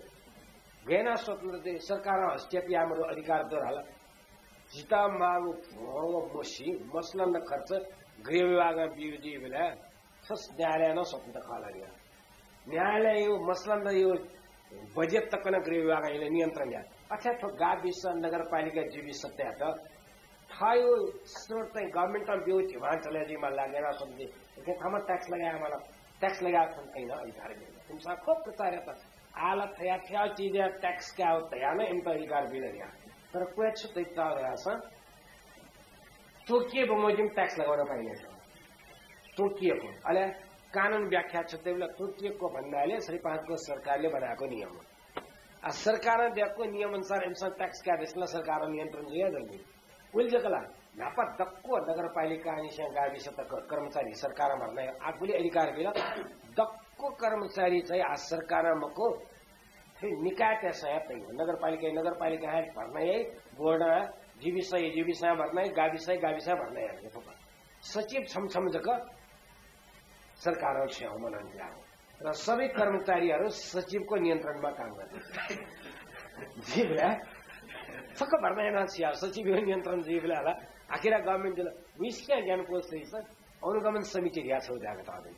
गय् यानाः स्वतन्त्र दइ, सरकारं हस्तक्षेप याये मरु अधिकार दु धाल। जितः माःगु भ्वं व मसि, मसलन्द खर्च गृह विभागं बीगु जुइबलय् थ्व न्यायालय नं स्वतन्त्र खः ला नि? न्यायालयया मसलन्दया budget तक नं गृह विभागं इलय् नियन्त्रण याः। अथे थ्व गाविस, नगरपालिका, जीविसतय्‌त थयो स्रोत चाहिँ government-नं ब्यू धिबा चले जुइमाल ला, गैर सम्झे। इके थामा tax लगाया माल, tax लगाया खन कैन अधिकार मिल। तुमसा खूब प्रचार यात। आला थया थया चीज tax क्या हो तया न इनका अधिकार मिल या। तर कोई छु तैता रहा सा। तोकिए बमोजिम tax लगाउन पाइने छ। तोकिएको। अले कानुन व्याख्या छ, त्यबेला तोकिएको भन्नाले श्री पाँचको सरकारले बनाएको नियम हो। आ, सरकारं दिएको नियम अनुसार इमिसं tax क्या देशला सरकारं नियन्त्रण जुया जल्दी। उलि जकला, न्हापा दक्को नगरपालिका निसें गाविस तक कर्मचारी सरकारं भर्ना याये आगुली अधिकार बिल। दक्को कर्मचारी चाहिँ आ सरकारं मको, फेरि निकायतय् सया तइ हो। नगरपालिका, नगरपालिका भर्ना याइ, बोर्ड, जीविस, जीविस भर्ना याइ, गाविस, गाविस भर्ना याइ। सचिव छम छम जक सरकारं छ्याउ मनन दिया हो। र सबै कर्मचारीहरू सचिवको नियन्त्रणमा काम गर्छ। जी बेला, सक भर्ना याना छिया सचिवको नियन्त्रण जी बेला होला। आखिर government-ले विस्क्या ज्ञान पोस्ट छ, अनुगमन समिति ध्या छौ ध्यागत आदि।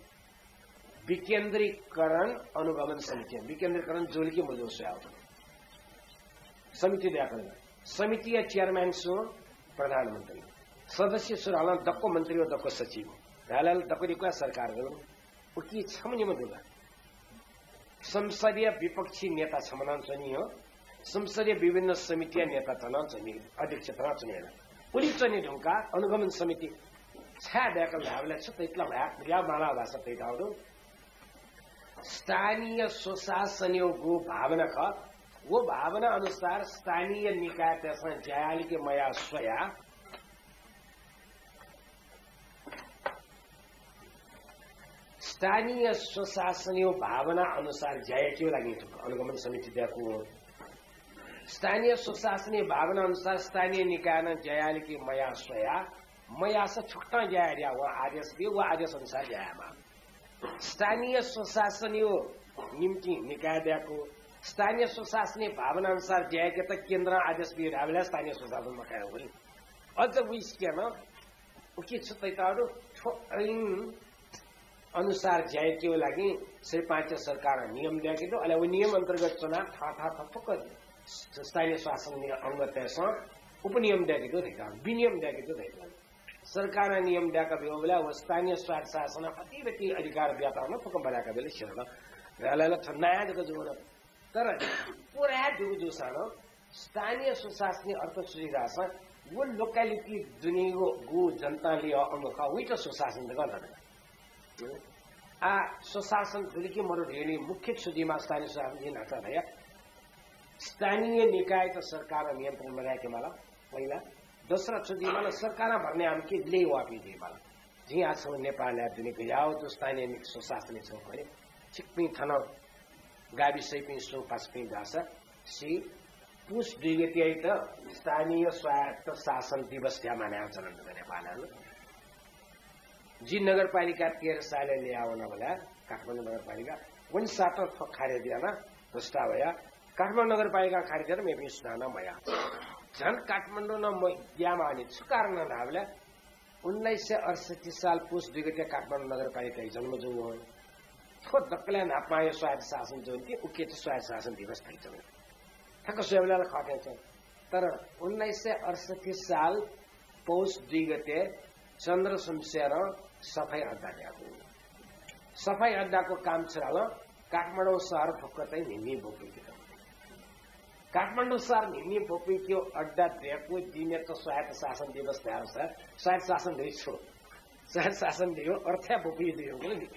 विकेन्द्रीकरण अनुगमन समिति, विकेन्द्रीकरण जुल कि मजू स्वया हो। समिति ध्याकल। समितिया chairman सु प्रधानमन्त्री। सदस्य सु रहला दक्को मन्त्री व दक्को सचिव। रहला दक्को दिक्को सरकार गलम। उकी छम निम दुगा। संसदीय विपक्षी नेता छमनान चनी हो। संसदीय विभिन्न समितिया नेता तना चनी, अध्यक्ष तना चनी। उली चनी ढुंका अनुगमन समिति छाया ध्याकल धाबेला छु तैतला भया, भया माला भाषा तैताउ दु। स्थानीय स्वशासनयो गु भावना ख, वो भावना अनुसार स्थानीय निकायतय्सं ज्या याल कि मया स्वया। स्थानीय स्वशासनयो भावना अनुसार ज्या याकेयो लागि अनुगमन समिति द्याकु। स्थानीय स्वशासनयो भावना अनुसार स्थानीय निकायनं ज्या याल कि मया स्वया, मयास छुकतां ज्या याः, व आदेश बी, व आदेश अनुसार ज्या यायेमाः। स्थानीय स्वशासनयो निम्ति निकाय द्याकु, स्थानीय स्वशासनयो भावना अनुसार ज्या याकेत केन्द्रं आदेश बी धाबेला स्थानीय स्वशासन मकायेगु नि। अझ विस्क्यान उकी छु तैताउ दु, थ्व ऐन अनुसार ज्या याकेयो लागि सय पाँच सरकारं नियम द्याके दु, अले व नियम अन्तर्गत च्वना था था था फुक्क स्थानीय शासन अंगतय्सं उपनियम द्याके दु धैका, विनियम द्याके दु धैका। सरकारं नियम द्याका ब्यूबलय् व स्थानीय स्वायत्त शासन अतिरिक्त अधिकार ब्यात न फुक्क बलाका बेले सिरल। रालाला थनाया जक जुवन। तर पुरा दुगु जूसां नं स्थानीय स्वशासनयो अर्थ सुझी धाःसा व locality दुनेगु गु जनतां लिया अंग खः, उइत स्वशासन जक धकाः। आ, स्वशासन जुल कि मरु धइगु मुख्य छु जुइमाः स्थानीय स्वशासन जिं न्हाचा धया। स्थानीय निकायत सरकारं नियन्त्रण मयाकेमाल, पहिला। दोस्रो छु जुइमाल, सरकारं भर्ना याःम्ह कि ल्ययाः वःपिं जुइमाल। जिं आः छगू नेपालय् दुने गज्याःगु दु स्थानीय नि-, स्वशासनयो छगू खँ। छिकपिं थन गाविसय्पिं सुं पासापिं धाःसा सी पुस दुई गते याइत स्थानीय स्वायत्त शासन दिवस धया मानय् यानाच्वनागु दु नेपालय्। जि नगरपालिका तेह्र सालय् ल्ययाः वनाबलय् काठमाडौं नगरपालिका वंसातं थ्व खारेज याना प्रस्ताव या। काठमाडौं नगरपालिकां खारेज यात, मेपिं सुनानं मया। झन काठमाडौं नं मयाःम्ह नि छु कारण धाःबलय् उन्नाइस सय अडसट्ठी साल पुस दुई गते काठमाडौं नगरपालिकाया जन्म जूगु। थ्व दकलय् न्हापांयो स्वायत्त शासन जूगु कि उकियात स्वायत्त शासन दिवस धयाच्वंगु। ठ्याक्क स्वयेबलय् ला खः थें च्वं। तर उन्नाइस सय अडसट्ठी साल पौष दुई गते चन्द्र शमशेरं सफाई अड्डा द्याःगु। सफाई अड्डाको काम छु धाःसा काठमाडौं शहर फुक्क चाहिँ न्हिन्हि ब्वपुइकेत। काठमाडौं शहर न्हिन्हि ब्वपुइकेयो अड्डा द्याःगु दिनयात स्वायत्त शासन दिवस धाःसा स्वायत्त शासन धइगु छु? स्वायत्त शासन धइगु अर्थय् ब्वपुइ धइगु नि।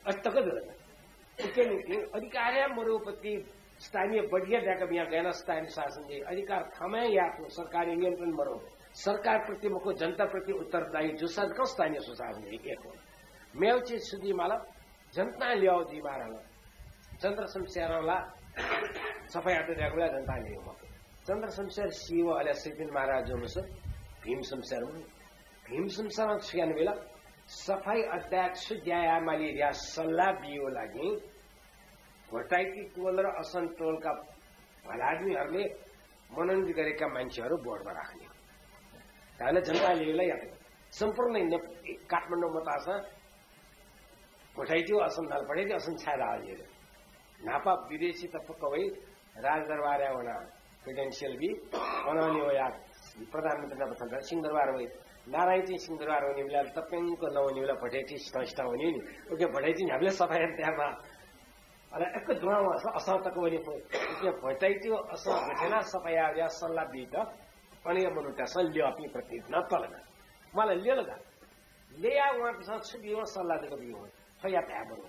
अतक जुल। उकिया निंतिं अधिकारय् मरुपति स्थानीय बढिया द्याका बिया गयना स्थानीय शासन धइगु अधिकार थामय् याःगु सरकारया नियन्त्रण मरु। सरकारप्रति मखु, जनताप्रति उत्तरदायी जूसा जक स्थानीय स्वशासन धइगु एक हो। मेव चिज छु जुइमाल, जनतां ल्ययाः जुइमाल। चन्द्र शमशेरं ला सफाई अड्डा द्याःगु ला जनतां ल्ययाः मखु। चन्द्र शमशेर सीव अले सैपिन महाराज जूम्ह सु भीम शमशेर मखु। भीम शमशेरं छु यानाबिल, सफाई अड्डाय् छु ज्या यायेमाली धया सल्लाह बियो लागि घोटाइति टोल र असन टोलका भलादमीहरूले मनोनित गरेका मान्छेहरू बोर्डमा राख्ने। धान जनताले यसलाई यात। सम्पूर्ण ने-, काठमाडौं मतासा घोटाइति असन धाल, पठाइति असन छाय् धाल। न्हापा विदेशी त फुक्क वइ राजदरबारय् वना credential बी, अनंलि वया प्रधानमन्त्री नाप थन सिंहदरबार वइ। नारायणजी सिंहदरबार वनीबलय् तप्यंक लँ वनीबलय् भट्टराईजी सिधंसिधं वनी नि। उकिं भट्टराईजी न्ह्याबलें सफा याना तयार माः। अले एक दुहां वं असं, असं तक वनी फु। उकिं भट्टराईजी असं गथे याना सफा यायेगु सल्लाह बीत अनया मनूतय्‌सं ल्यःपिं प्रतिनिधि नं तल का। मला ल्यल का। ल्ययाः वंपिन्सं छु बिवं सल्लाह जक बिवं। थ्व या धाये मरु।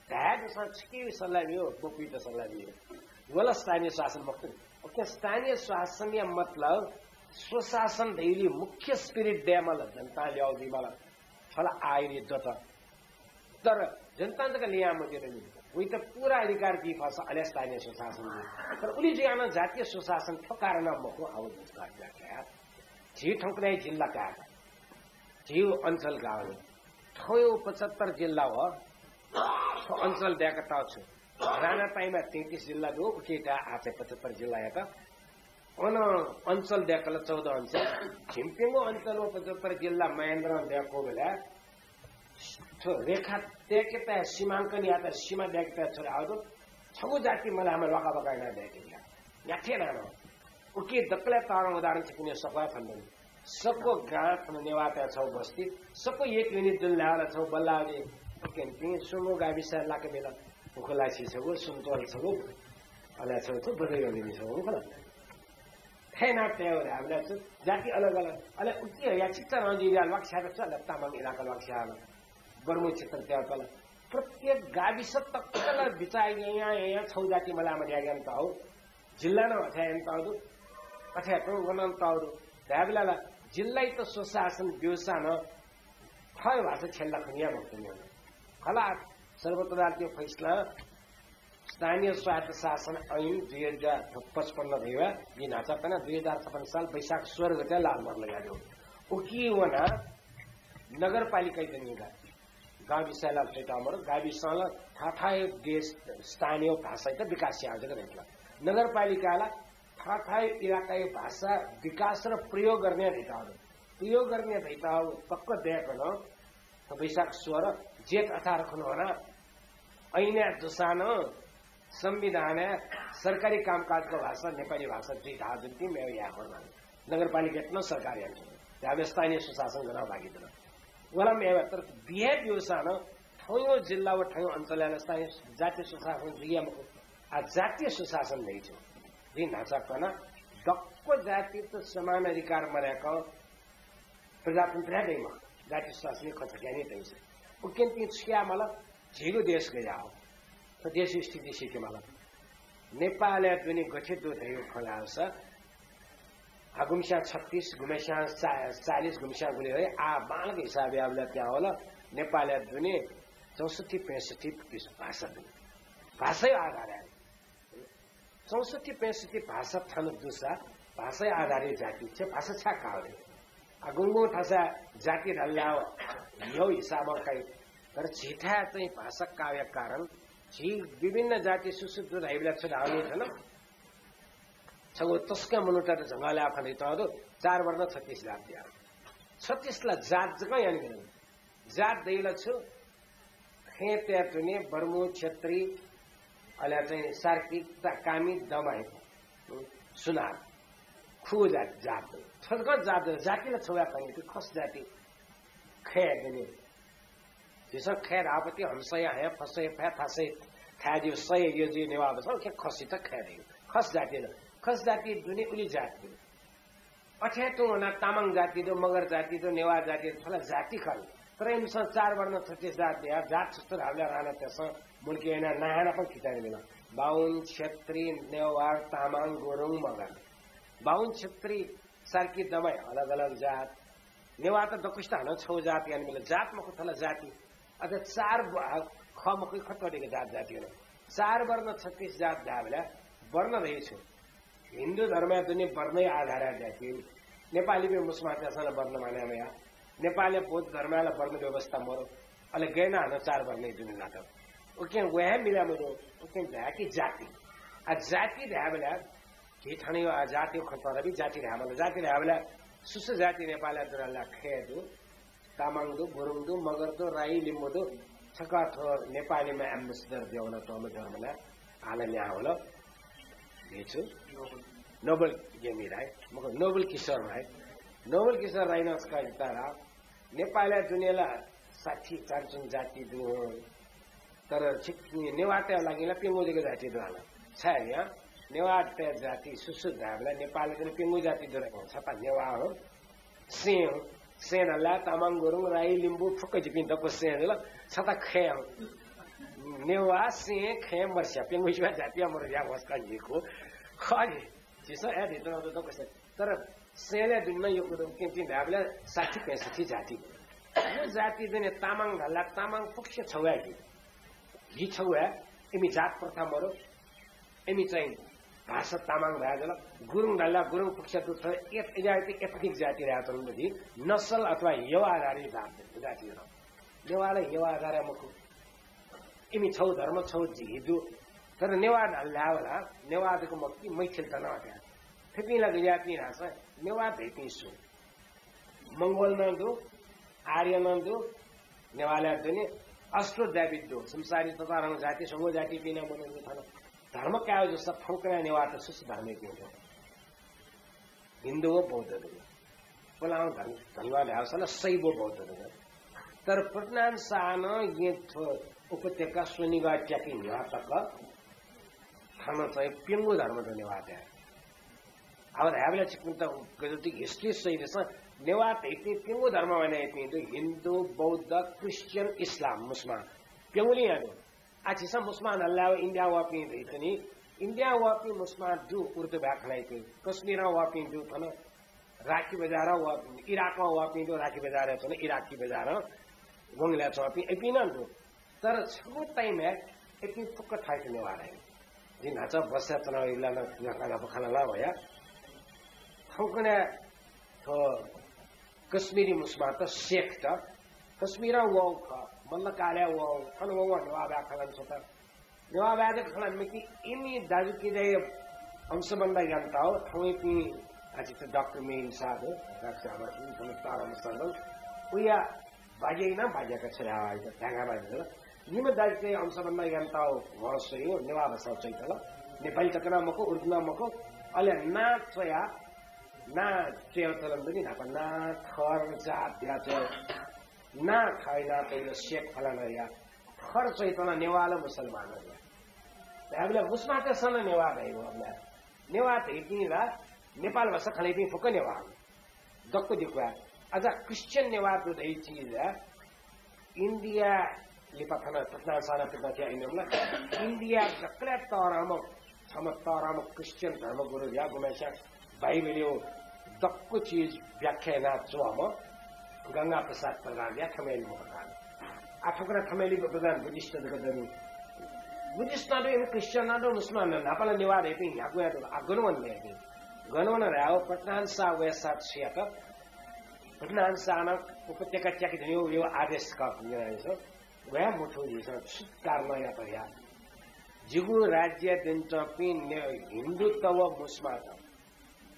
धाये जूसां छुकिया सल्लाह बियो, मपुइत सल्लाह बियो। व ला स्थानीय शासन मखु। उकिं स्थानीय शासनया मतलब स्वशासन धइगु मुख्य spirit दयेमाल, जनतां ल्यः जुइमाल। थ्व ला आः दत। तर जनतां जक ल्ययां मजुल नि। वइत पूरा अधिकार बी फःसा अले स्थानीय स्वशासन जुइ। तर उलि जुयाः नं जातीय स्वशासन थ्व कारणं मखु, आः जु का। झी थौंकन्हय् जिल्ला कायेत। झीगु अञ्चल कायेत। थौंया पचहत्तर जिल्ला व थ्व अञ्चल दय्‌कातःगु छु। राणापाइँमा तैँतिस जिल्ला दु, उकिं आः चाहिँ पचहत्तर जिल्ला यात। अन अञ्चल दय्‌कल चौध अञ्चल। झिंप्यंगू अञ्चल व पचहत्तर जिल्ला महेन्द्रं दय्‌कूबलय् थ्व रेखा तय्‌केत, सीमाङ्कन यात, सीमा दय्‌केत छुं धाःगु दु, छगू जाति मल्हायेमा ल्वाकाबका यानाः दय्‌के ज्या। न्ह्याथे यानाः नं। उकिं दकलय् तःधंगु उदाहरण छिकपिनिगु सकसिया थन दनि। सकसिया गां थन नेवाःतय् छगू बस्ती, सकसिया एक unit जुल धाःबलय् छगू बल्लाः जुइ। उकिं सुंगू गाविस लाके बिल। उखुलाछि छगू, सुन्तोल छगू, अले छगू थ्व बज्रयोगिनी छगू, उखुला। थथे यानाः तयेगु धाःबलय् छु जाति अलग अलग। अले उकिया चिच्चा नं जुइबलय् ल्वाकछ्याःगु छु, अले तामाङ इलाका ल्वाकछ्याः, बर्मू क्षेत्र तयेकल। प्रत्येक गाविस तक ला बिचाः यायां यायां छगू जाति मल्हायेमा यानातःगु। जिल्ला नं अथे यानातःगु दु, अथे यानाः व नं तःगु दु। धायेबलय् ला जिल्लायात स्वशासन ब्यूसां नं थःगु भाषा छ्यले ला खने याये मखुत नि। खला, सर्वोच्च अदालतया फैसलां स्थानीय स्वायत्त शासन ऐन दुई हजार पचपन्न धइगु, जिं न्हाचः कना, दुई हजार छपन्न साल वैशाख सोह्र गते लाल मोहर लगायेगु। उकी वनाः नगरपालिकाइ दनि का। गाविसय् ला थुइकाः मरु, गाविसं ला थःथःगु देश स्थानीय भाषायात विकास यायेगु जक धइगु। नगरपालिकां ला थःथःगु इलाकाया भाषा विकास र प्रयोग गर्ने धइगु। प्रयोग गर्ने धइगु तक दय्‌कं वैशाख सोह्र, जेठ अठार खुन्हु वनाः ऐनय् दुसां नं संविधानय् सरकारी कामकाजको भाषा नेपाली भाषा जुइ धाःगु जुल कि मेगु याये मरु। नगरपालिकायात नं सरकार यानाच्वन। धायेबलय् स्थानीय स्वशासन गनं बाकी दु। व ला मेगु, तर बी हे ब्यूसां नं थौंया जिल्ला व थौंया अञ्चलय् ला स्थानीय जातीय स्वशासन जुइ हे मखु। आः जातीय स्वशासन धइगु छु। जिं न्हाचः कना, दक्व जातित समान अधिकार मदय्‌कं प्रजातन्त्र हे दइ मखु, जाति स्वशासनया खँ छकः हे दइ। उकिं तिं छु याये माल? झीगु देश गज्याः हो, थ्व देशया स्थिति सीके माल। नेपालय् दुने गथे दु धइगु खँ ल्हाःसा, आः गुम्हस्यां छत्तीस, गुम्हस्यां चा-, चालिस, गुम्हस्यां गुलि हे, आः बांलाक हिसाब यायेबलय् त्यावल, नेपालय् दुने चौसठ्ठी पैंसठ्ठी भाषा दु। भाषाया आधारय् चौसठ्ठी पैंसठ्ठी भाषा थन दुसा भाषाया आधारय् जाति, छे भाषा छाय् काः वइ? आः गुंगुं थासय् जाति धाल ला व, यौ हिसाबं काइ। तर झीथाय् चाहिँ भाषा काःया कारण झी विभिन्न जाति सुसु दु धाइबलय् छु धाःगु थन? छगू तसकं मनूतय्‌त झंगः लायेगु खँ धइगु दु, चार वर्ण छत्तीस जात धयागु। छत्तीस ला जात जक यानाबिल। जात धइगु ला छु? खय्‌तय् दुने बर्मू, क्षेत्री, अले चाहिँ सार्की, ता-, कामी, दमाई, सुनार, खु जात, जात। थ्व जक जात, जाति ला छगू हे खनी, खस जाति। खय् दुने। झीसं खय् धाःबलय् हमसया हँय्, फसया फय्, थासया थाय् जुइ, सया यजु नेवाःबलय् खसयात खय् धाइ। खस जाति ला। खस जाति दुने उलि जाति दु। अथे तुं वनाः तामाङ जाति दु, मगर जाति दु, नेवाः जाति दु, थ्व ला जाति खः। तर इमिसं चार वर्ण छत्तीस जात धयाः जात छुं धाःबलय् राणातय्‌सं मुंके यानाः नां हे नापं फिताय् बिल। बाहुन, क्षेत्री, नेवार, तामाङ, गुरुङ, मगर। बाहुन, क्षेत्री, सार्की, दमाई अलग अलग जात। नेवाःत दक्वसित हानं छगू जात यानाबिल। जात मखु, थ्व ला जाति। अथे चार ब-, खः मखु, खतवःधिक जात जाति यानाः। चार वर्ण छत्तीस जात धाःबलय् वर्ण धइगु छु? हिन्दू धर्मय् दुने वर्णया आधारय् जाति। नेपालीपिं मुसलमानतय्‌सं ला वर्ण मानय् मयाः। नेपालय् बौद्ध धर्मय् ला वर्ण व्यवस्था मरु। अले गय् यानाः हानं चार वर्णया दुने लात। उकिं व हे मिले मजू। उकिं धायेगु जाति। आः जाति धाःबलय् झी थन यो आः जातिया खँ तःधंपिं जाति धायेमाल। जाति धाःबलय् सुसु जाति नेपालय् दु धाःसा खय् दु, तामाङ दु, गुरुङ दु, मगर दु, राई, लिम्बू दु। छकः थ्व नेपालीमा ambassador जुयावनातःम्ह जर्मनय् हानं लिहां वल। भिक्षु। नोबल गेमी राई, मखु, नोबल किशोर राई। नोबल किशोर राई नं छकः जिता रा। नेपालय् दुने ला साठी चारचुन जाति दु हं। तर छिक-, नेवाःतय् लागि ला प्यंगू जक जाति दु हानं। छाय् या, नेवाःतय् जाति सुसु धायेबलय् नेपालय् दुने प्यंगू जाति दु रा। छता नेवाः हं। सें हं। सें धाल ला तामाङ, गुरुङ, राई, लिम्बू फुक्क जिपिं दक्व सें जुल। छता खय् हं। नेवाः, सें, खय्, मर्स्या, प्यंगू सिबा जातिया मर्स्या वसका जिकु। खः नि। झीसं हे धितुना दु दक्व सें। तर सेंलय् दुने नं यक्व दु, उकिं जिं धायेबलय् साठी पैंसठी जाति। व जाति दुने तामाङ धाल ला तामाङ फुक्कसिया छगू हे हि। हि छगू हे, इमि जात प्रथा मरु, इमि चाहिँ भाषा तामाङ धया जुल। गुरुङ धाल ला गुरुङ फुक्कसिया दु, तर एत-, एत-, एत-, एथनिक जाति धया जुल, नसल अथवा ह्यव आधारित जात, जाति जुल। नेवाः ला ह्यव आधार मखु। इमि छगू धर्म, छगू जि-, हि दु। तर नेवाः धाल ला, नेवाः जक मखु कि मैथिली त नं थ्या। थुपिं ला गज्याःपिं धाःसा नेवाः धइपिं सु? मंगोल नं दु, आर्य नं दु, नेवालय् दुने, अष्टो द्राविड दु। संसारय् ततारहं जाति, स्वंगू जातिपिं नं मनू दु थन। धर्म काये जूसा थौंकन्हय् नेवाःत सुसु धर्मय् पिं दु। हिन्दू व बौद्ध दु। पुलां धन-, धनवा धाःसा ला शैव बौद्ध दु। तर पृथ्वीनारायण शाहं येँ थ्व उपत्यका स्वनिगः त्याके न्ह्यः तक थन चाहिँ प्यंगू धर्म दु नेवाःतय्। अब धायेबलय् छिकपिन्त गजति history सही दु। नेवाः धइपिं प्यंगू धर्म वनापिं दु, हिन्दू, बौद्ध, क्रिश्चियन, इस्लाम, मुसलमान। प्यंगुलिं या दु। आ झीसं मुसलमान धाल ला इन्डिया वःपिं धइपिं, इन्डिया वःपिं मुसलमान दु, उर्दू भाय् खँ ल्हाइपिं, कश्मीरं वःपिं दु, थन राखी बजारं वःपिं, इराकं वःपिं दु, राखी बजारं थन इराकी बजारं वंगलय् च्वंपिं इपिं नं दु। तर छगू time हे इपिं फुक्क थःत नेवाः धाइ। जिं न्हाचः बसय् च्वनागु बेला नं न्हापा न्हापा खँ ल्हाना वया। थौंकन्हय् थ्व कश्मीरी मुसलमानत शेखत कश्मीरं वःगु खः, मल्लकालय् वःगु, थन वंवं नेवाः भाय् खँ ल्हाना छ्वत। नेवाः भाय् जक खँ ल्हानाम्ह कि इमि दाजुकिजाया अंशबन्ध यानातःगु थौंयापिं, आ, झीत डाक्टर मेहिन साहब, डाक्टर साहब, इमि थन तःधंम्ह सरल, उया बाज्याइ नं बाज्याक छ्वयाहःगु धायेगु बाज्या जुल। निम्ह दाजुकिजाया अंशबन्ध यानातःगु भ्वं स्वयाः नेवाः भाषां च्वयातल। नेपाली तक नं मखु, उर्दू नं मखु, अले नां च्वयाः, नां च्वयेगु चलन दु नि न्हापा, नां थर जात धयाः च्वयेगु। नां थःया नां तइगु शेख फलानाया थर च्वयातल नेवाः ला मुसलमान धयाः। धायेबलय् मुसलमानतय्सं नं नेवाः धाइगु अबलय्। नेवाः धइपिं ला नेपाल भाषा खँ ल्हाइपिं फुक्क नेवाः। दक्व दिक्वय्। अझ क्रिश्चियन नेवाः दु धइगु चिज इन्डिया लिपा थन पृथ्वीनारायण शाहं पिता थ्या इन्डिया मला। इन्डिया दकलय् तःधंम्ह छम्ह तःधंम्ह क्रिश्चियन धर्मगुरु धयाः गुम्हस्यां बाइबलया दक्व चिज व्याख्या यानाच्वंम्ह गंगा प्रसाद प्रधान धयाः थम्हय् लिपा प्रधान। आ थौंकन्हय् थम्हय् लिपा प्रधान बुद्धिस्ट जक दनि। बुद्धिस्ट नं दु, इमि क्रिश्चियन नं दु, मुसलमान नं दु, न्हापा ला नेवाः धइपिं न्ह्यागु हे दु। आ गन वन धइपिं? गन वन धायेगु पृथ्वीनारायण शाह वय्साः छु यात? पृथ्वीनारायण शाहं उपत्यका त्याके धुनेगु आदेश का, वया मथू झीसं छु कारणं यात या? जिगु राज्यय् दुने च्वंपिं ने-, हिन्दूत व मुसलमानत,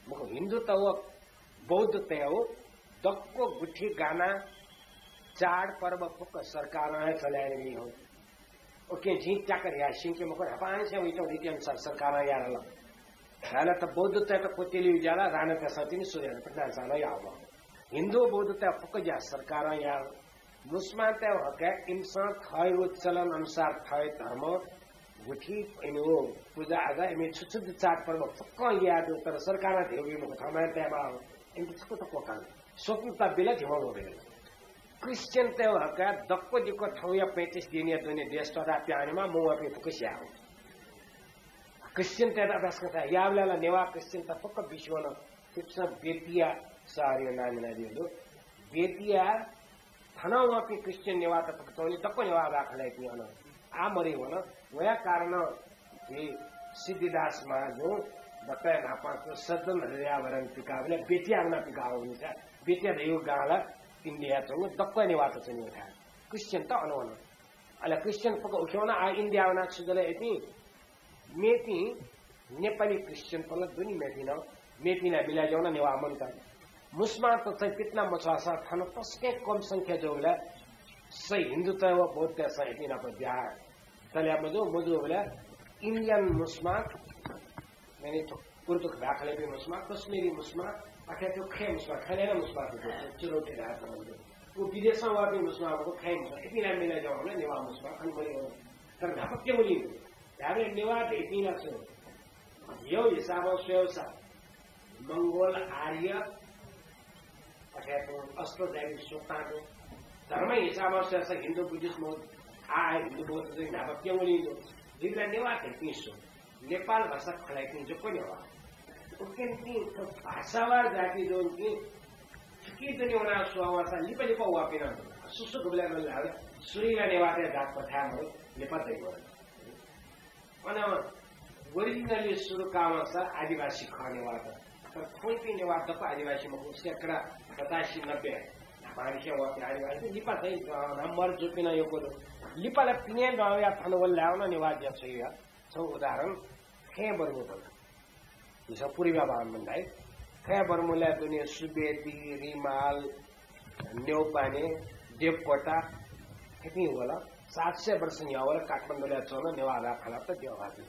मखु, हिन्दूत व बौद्धतय् हो, दक्व गुथि गाना चाड पर्व फुक्क सरकारं हे चले यानादी हं। उकिं जिं त्याक धया स्यंके मखु, न्हापांनिसें वइत रीति अनुसार सरकारं याये हल। धायेला त बौद्धतय्त क्वत्यलीगु ज्या ला राणातय्सं तिनि सुरु यात, पृथ्वीनारायण शाहं याःगु। हिन्दू बौद्धतय् फुक्क ज्या सरकारं याः। मुसलमानतय् हकय् इमिसं थःगु चलन अनुसार थःगु धर्म गुथि इमिगु पुजा आजा इमि छु छु दु चाड पर्व फुक्कं याये दु, तर सरकारं धयागु मखु, थःम्हं तयेमाः। इमित छकूचा क्वकाः स्वतन्त्रता बिल, झिंगः मबिल। क्रिश्चियनतय् हकय् दक्व दिक्व थौंया पैंतिस दिनया दुने देश त्वःताः पिहां वनेमाः, मवःपिं फुक्क स्याये हं। क्रिश्चियनतय्त अभ्यास कथं याःबलय् ला नेवाः क्रिश्चियनत फुक्क बिस्युं वन। इमिसं बेतिया शहरया नां न्यनादिल। बेतिया थन वःपिं क्रिश्चियन नेवाःत फुक्क च्वंगुलिं दक्व नेवाः भाय् खँ ल्हाइपिं अन आः मदय् वन। वया कारणं झी सिद्धिदास महाजुं दकलय् न्हापां सज्जन हृदयाभरण पिकाःबलय् बेतिया वनाः पिकाः वःगुलिं बेतिया धयागु गां ला इन्डियाय् च्वंगु दक्व नेवाःत च्वनीगु थाय्। क्रिश्चियनत अन वन। अले क्रिश्चियन फुक्क उखे वन, आः इन्डियाय् वनाः छु जुल इपिं? मेपिं नेपाली क्रिश्चियनत ला दु नि मेपिं नं, मेपिं ला मिलाय् जुयाः नं नेवाः मन्त। मुसलमानत चाहिँ पितिना मछ्वःसां थन तसकं कम संख्या जूबलय् सही हिन्दूतय् व बौद्धतय्सं इपिं नाप ब्याहा चले याये मजू, मजूबलय् इन्डियन मुसलमान, यानि थ्व कुर्तुक भाखा ल्हाइपिं मुस्मा, कश्मीरी मुस्मा, अथे हे खय् मुस्मा, खय् नं मुस्मा, चुनौती धाःगु सम्बन्ध। व विदेशं वःपिं मुस्मा, व खय् मुस्मा, इपिं ला मिले जुयाः नेवाः मुस्मा, खने मरि। तर न्हापा क्यंगुलिं दु। धाःबलय् नेवाः धइपिं ला छु? जिगु हिसाबं स्वयेसा, मंगोल, आर्य, अथे हे अष्ट जाति स्वतां दु। धर्म हिसाबं स्वयेसा हिन्दू, बुद्धिस्ट, बौद्ध, आ, आ हिन्दू, बौद्ध जुइ न्हापा क्यंगुलिं दु। जिगु ला नेवाः धइपिं सु? नेपाल भाषा खँ ल्हाइपिं जक नेवाः। उकिं थ्व भाषावार जाति जुइपिं थुकी दुने वनाः स्वः वःसा लिपा लिपा वःपिं नं दु। सुसु गुबलय् नं लाल, सुरुइ ला नेवाःतय् जात पथाय् मरु, लिपा दइ मरु। अन originally सुरु कावंसा आदिवासी खः नेवाःत। तर थौंपिं नेवाः दक्व आदिवासी मखु, सैकड़ा पचासी नब्बे न्हापांनिसें वःपिं आदिवासी लिपा चाहिँ, अ, नम्बर जूपिं नं यक्व दु। लिपा ला पिने दँ वयाः थन वल धाःसा नं नेवाः ज्या छ्वया। छगू उदाहरण खय् बर्मु बल। झीसं पूर्वया बाहुन धाइ। खय् बर्मुलय् दुने सुवेदी, रिमाल, न्यौपाने, देवकोटा, थुपिं वल। सात सय वर्ष न्ह्यः वल काठमाडौँलय् च्वन नेवाः भाय् खँ ल्हात देवभाजु।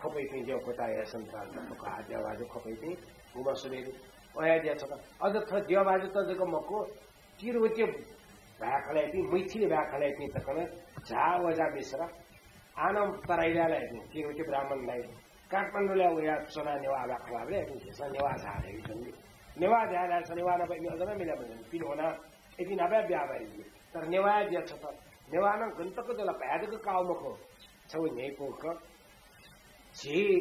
ख्वपैपिं देवकोटाया सन्तान, थुका देवभाजु ख्वपैपिं, गुम्ह सुवेदी, वया ज्या छ्वत। अझ थ्व देवभाजुत जक मखु, तिरुवती भाय् खँ ल्हाइपिं, मैथिली भाय् खँ ल्हाइपिं तक नं, झा ओजा मिश्र, आः नं तराईया ला, तिरुवती ब्राह्मण ला, काठमाडौँलय् वयाः च्वनाः नेवाः भाय् खँ ल्हाःबलय् इपिं झीसं नेवाः झा धाइ। नेवाः झा धाःसा नेवाः नाप इपिं अझ नं मिले मजू। पिने वनाः इपिं नाप व्यापारी जुइ। तर नेवाःया ज्या छ्वत। नेवाः नं गन तक जुल, भाय् जक काःगु मखु। छगू न्ह्यइपुक झी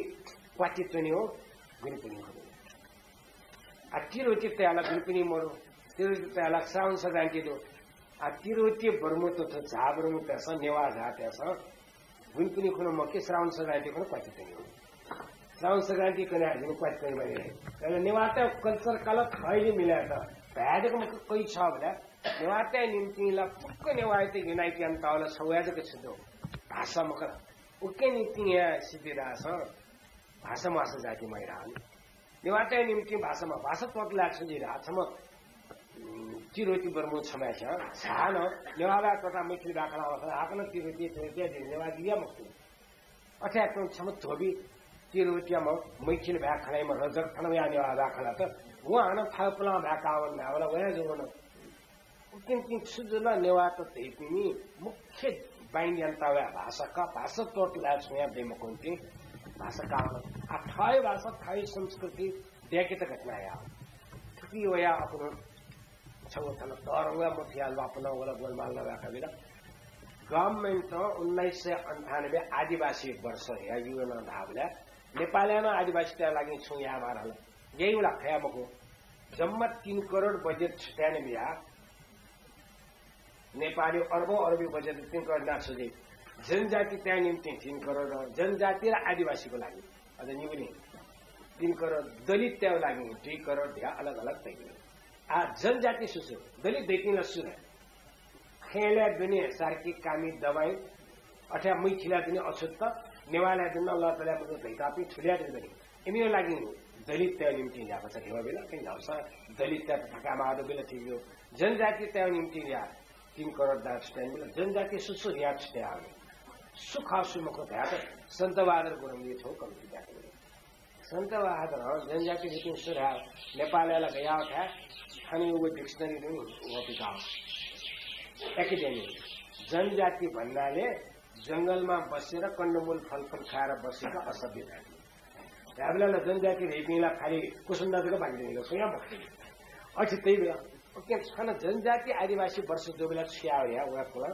क्वाति च्वनी हो, गुलिपिनि खः। आ, तिरुवती तय् ला गुलिपिनि मरु, तिरुवती तय् ला श्रावण संक्रान्ति दु। आ, तिरुवती बर्मु त, झा बर्मु तय्सं, नेवाः झातय्सं गुलिपिनि खुन्हु मखु, श्रावण संक्रान्ति खुन्हु क्वाति च्वनी हो। श्रावण संक्रान्ति कन्हय् हानं क्वाति च्वनी मखु। तर नेवाःतय् culture काल थःगुलिइ मिले त। भाय् जक मखु, कइ छः बलय् नेवाःतय् निंतिं ला फुक्क नेवाःयात unite यानातःगु ला छगू हे जक छु दु, भाषा मखु ला। उकिया निंतिं हे सिद्धिदासं भाषा म्वाःसा जाति मदइ धाल। नेवाःतय् निंतिं भाषा म्वाः, भाषा त्वःतलाय् छु जुइ धाःसा छम्ह, उम्, तिरुवती बर्मु छम्हय्सिं, झा नं नेवाः भाय् त्वःताः मैथिली भाय् खँ ल्हाः धाःसा हाकनं तिरुवती, तिरुवती जुइ, नेवाः जुइ मखु। अथे याकनं छम्ह धोबी तिरुवतीयाम्ह मैथिली भाय् खँ ल्हाइम्ह रजक थन वयाः नेवाः भाय् खँ ल्हात। वं हानं थःगु पुलांगु भाय् काः वने धाःबलय् वया जूगु नं। उकिं छु जुल, नेवाःत धइपिनि मुख्य bind यानातःगु भाषा खः, भाषा त्वःतलाय् छुं याये दइ मखुनिं भाषा काः वन। आ, थःगु भाषा, थःगु संस्कृति दय्केत गथे याये? थुकी वयाः अकनं छगू थन तःधंगु मथुया ल्वापनं वल, गोलमाल नं वय्काबिल। Government-ं उन्नाइस सय अन्ठानब्बे आदिवासी वर्ष धयाः UN-ं धाःबलय् नेपालय् नं आदिवासीतय् लागि छुं यायेमाः धाल। याइगु ला खया मखु। जम्मा तीन करोड budget छुट्याने बिया। नेपालय् अरबौं अरबी budget तीन करोड नां छु जुइ। जनजातितय् निंतिं तीन करोड, जनजाति र आदिवासीको लागि अझ निगुलिं तीन करोड, दलिततय् लागि दुई करोड धयाः अलग अलग तइगु। आ, जनजाति सु सु? दलित धइपिं ला सु धाइ? खय्‌लय् दुने सार्की, कामी, दबाई, अथे मैथिलय् दुने अछुत, नेवालय् दुने लतलय् मजू धइकापिं थुलय् दुने दनि। इमिगु लागि दलिततय् निंतिं याःगु छ धिबा बिल, कहीं न्हापां दलिततय् थकाय् माःगु बिल ठीक दु। जनजातितय् निंतिं याः तीन करोड दान छुट्याइबिल, जनजाति सु सु याः छुट्याः। सु खः सु मखु धयाः सन्तबहादुर गुरुङले थ्व कमिटी ब्याकेबिल। सन्तबहादुरं जनजाति निंतिं सु धाल, नेपालय् ला गयाः थाय् थनयागु dictionary दु नि, वपिकाः academy। जनजाति भन्नाले जंगलमा बसेर कन्दमूल फलफुल खाएर बसेका असभ्य जाति। धाःबलय् ला जनजाति धइपिं ला खालि कुसुन्डा जक बाकी दनि, सुयां मखु। अथे तइबलय्, OK, थन जनजाति आदिवासी वर्ष जूबलय् छु याः वया, वया कुल।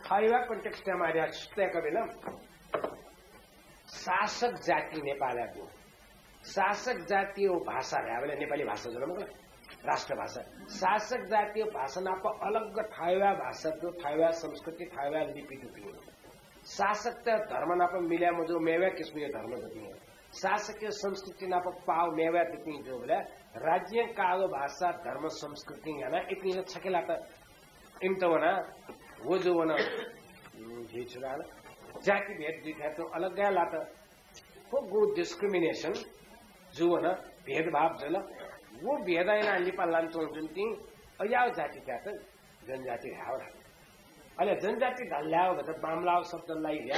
थःगु context-य् मारिया छु तय्काबिल। शासक जाति नेपालय् दु। शासक जातिया भाषा धाःबलय् नेपाली भाषा जुल मखु ला, राष्ट्रभाषा। शासक जातिया भाषा नाप अलग थःगु भाषा दु, थःगु संस्कृति, थःगु लिपि दुपिं। शासकतय् धर्म नाप मिले मजू, मेवा किसिमया धर्म दुपिं। शासकीय संस्कृति नाप पाः मेवा दुपिं जूबलय् राज्यं काःगु भाषा, धर्म, संस्कृतिं यानाः इपिं ला छखे लात। इमित वनाः व जू वन, उम्, झी छु धाल, जाति भेद दुथाय् तुं अलग हे लात। व गु discrimination जू वन, भेदभाव जुल। व भेद यानाः लिपा लानाच्वंगु जुन तिं अज्याःगु जातितय्त जनजाति धायेगु धाल। अले जनजाति धाल धाःगु भचा बांमलाःगु शब्द ला हिया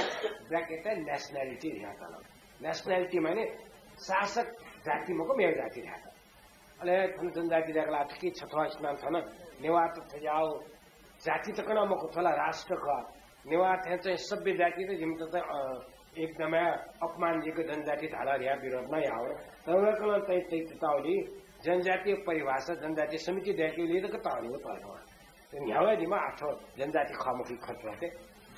bracket-य् nationality हिया धाल। Nationality माने शासक जाति मखु, मेगु जाति धायेत। अले थन जनजाति धायेगु ला थुकी छथ्वःसिनं थन नेवाःत थज्याःगु जाति तक नं मखु, थ्व ला राष्ट्र खः। नेवाः थें चाहिँ सभ्य जाति त जिमित त, अ, एकदमै अपमानजनक जनजाति धाल धया विरोध नं याः। तर वय्कलं तइ, तइ ततावली जनजातीय परिभाषा जनजातीय समिति दय्केगुली तक तःधि व तःधि। न्ह्यावय् दिमा आथो जनजाति खः मखु खर्च होते।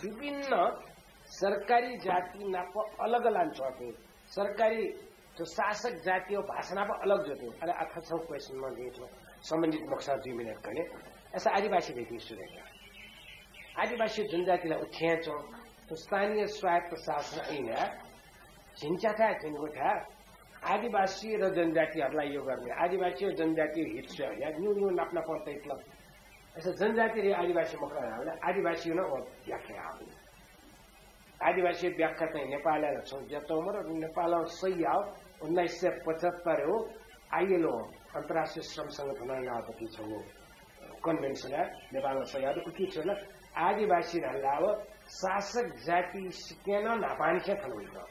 विभिन्न सरकारी जाति नाप अलग लान च्वंपिं, सरकारी तो शासक जातीय भाषा नाप अलग जुइपिं। अले आथा छौ question मा दिए तो संबंधित मखुसा दुई मिनेट कने। अय्सा आदिवासी देखि सुरु हे। आदिवासी जनजाति ला उठे च्वं, तो स्थानीय स्वायत्त शासन ऐन झिंच्याथाय् झिंगुथाय् आदिवासी र जनजातिहरूलाई यो गर्ने, आदिवासी र जनजाति हित स्वया न्यू न्यू नाप नाप तैतल। अय्सा जनजाति रे आदिवासी मखु धाःबलय् आदिवासी नं व व्याख्या आः। आदिवासी व्याख्या चाहिँ नेपालय् ला छौ ज्यातौ मर, नेपालं सही आः। उन्नाइस सय पचहत्तर हो, ILO, अन्तर्राष्ट्रिय श्रम संगठन नापति छौ convention है, नेपालमा सही आः। उकी छौ न आदिवासी धाल ला व शासक जाति सिकेन नापानिसे थन वइक।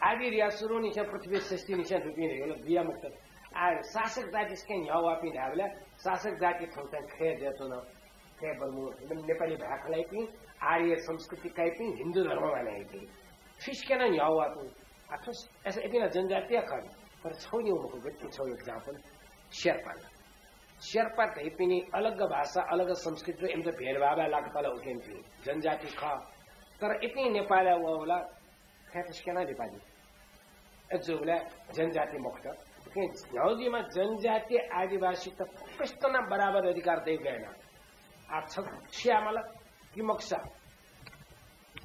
आदि रिया सुरु निसें पृथ्वी सृष्टि निसें दुपिं रे होला बिया मुक्त। आ, शासक जाति सिकेन न्ह्यावापिं धाःबलय् शासक जाति थौं चाहिँ खय् ज्यातौ न, खय् बर्मु, नेपाली भाय् खँ ल्हाइपिं, आर्य संस्कृति काइपिं, हिन्दू धर्म मानय् याइपिं। फिस्केन न्ह्यावापिं। आ, थुस, अय्सा इपिं ला जनजातीय खः, तर छौ निउ मखु, गति छौ example, शेर्पा ला। शेर्पा धइपिनि अलग भाषा, अलग संस्कृति, इमित भेदभाव लाकपाल उकेन्पिं जनजाति खः। तर इपिं नेपालय् वःबलय् खय् फिस्केन लिपा जि। अय्जूबलय् जनजाति मखुत। उकिं न्ह्याउदीमा जनजाति आदिवासीत फुक्कसित नं बराबर अधिकार दय् गयेन। आ छ छु यायेमाल कि मखुसा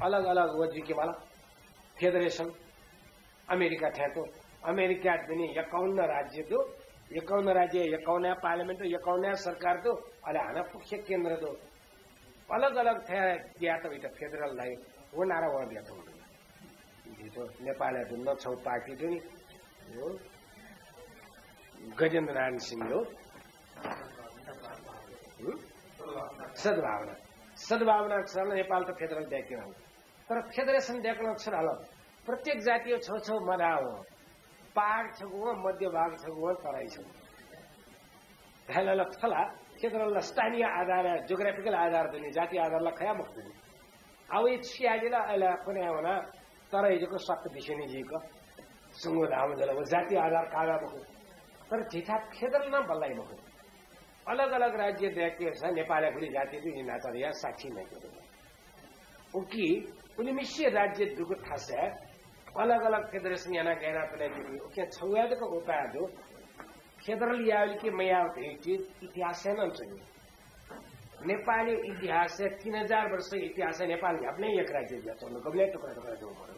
अलग अलग व जुइकेमाल। Federation, अमेरिका थें दु। अमेरिका दुने एकाउन्न राज्य दु। एकाउन्न राज्य, एकाउन्न parliament दु, एकाउन्न सरकार दु। अले हानं फुक्क केन्द्र दु। अलग अलग थें यात वइत federal लाई। व नारा वं दिया थौं। जितो नेपालय् दुने छौ party दु नि। हो। गजेन्द्र नारायण सिंह हो। हुँ? सद्भावना। सद्भावना छ नेपाल त federal दय्केन। तर federation दय्कलं छु धाल, प्रत्येक जातियो छौ छौ मधा हो। पहाड छगू हो, मध्य भाग छगू हो, तराई छगू। धायेला थला federal ला स्थानीय आधार, geographical आधार दनि, जाति आधार ला खया मखु दनि। आ व छु यायेला अले कुने वना तराई जक स्वात्त बिसेनि जीक सुंगो धाम जल व जाति आधार काला मखु। तर झीथाय् federal नं बल्लाइ मखु। अलग अलग राज्य दय्केसा नेपालय् गुलि जाति दु, इ नाताया साक्षी नइ। उकी उलिमिसे राज्य दुगु थासय् अलग अलग federation याना गयेना तले जुइ। उकी छौया जक उपाय दु। Federal यावल कि मयाव धइति इतिहासय् नं च्वनी। नेपाली इतिहासय् तीन हजार वर्ष इतिहासय् नेपाल न्ह्याबलें एक राज्य जुया च्वंगु, गबलें टुक्रा टुक्रा जू मरु।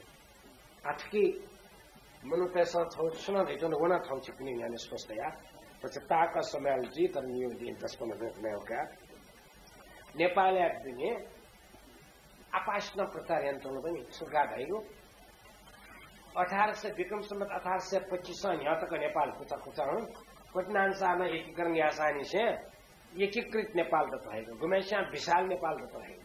आथुकी मनूतय्सं छौ सुना धइच्वन वना थौ छिकपिनि न्ह्यःने स्पष्ट या। पछिताक समय जुइ, तर नियो दि दस पन्ध्र मिनेट नयेका। नेपालय् दुने आपासिनं प्रचार यानाच्वंगु पनि सुगा धइगु। अठार सय, विक्रम सम्वत अठार सय पच्चिस न्ह्यः तक नेपाल कुचा कुचा हुँ। पटनान्सानं एकीकरण याःसानिसें एकीकृत नेपाल दत हइगु। गुम्हेस्यां विशाल नेपाल दत हइगु।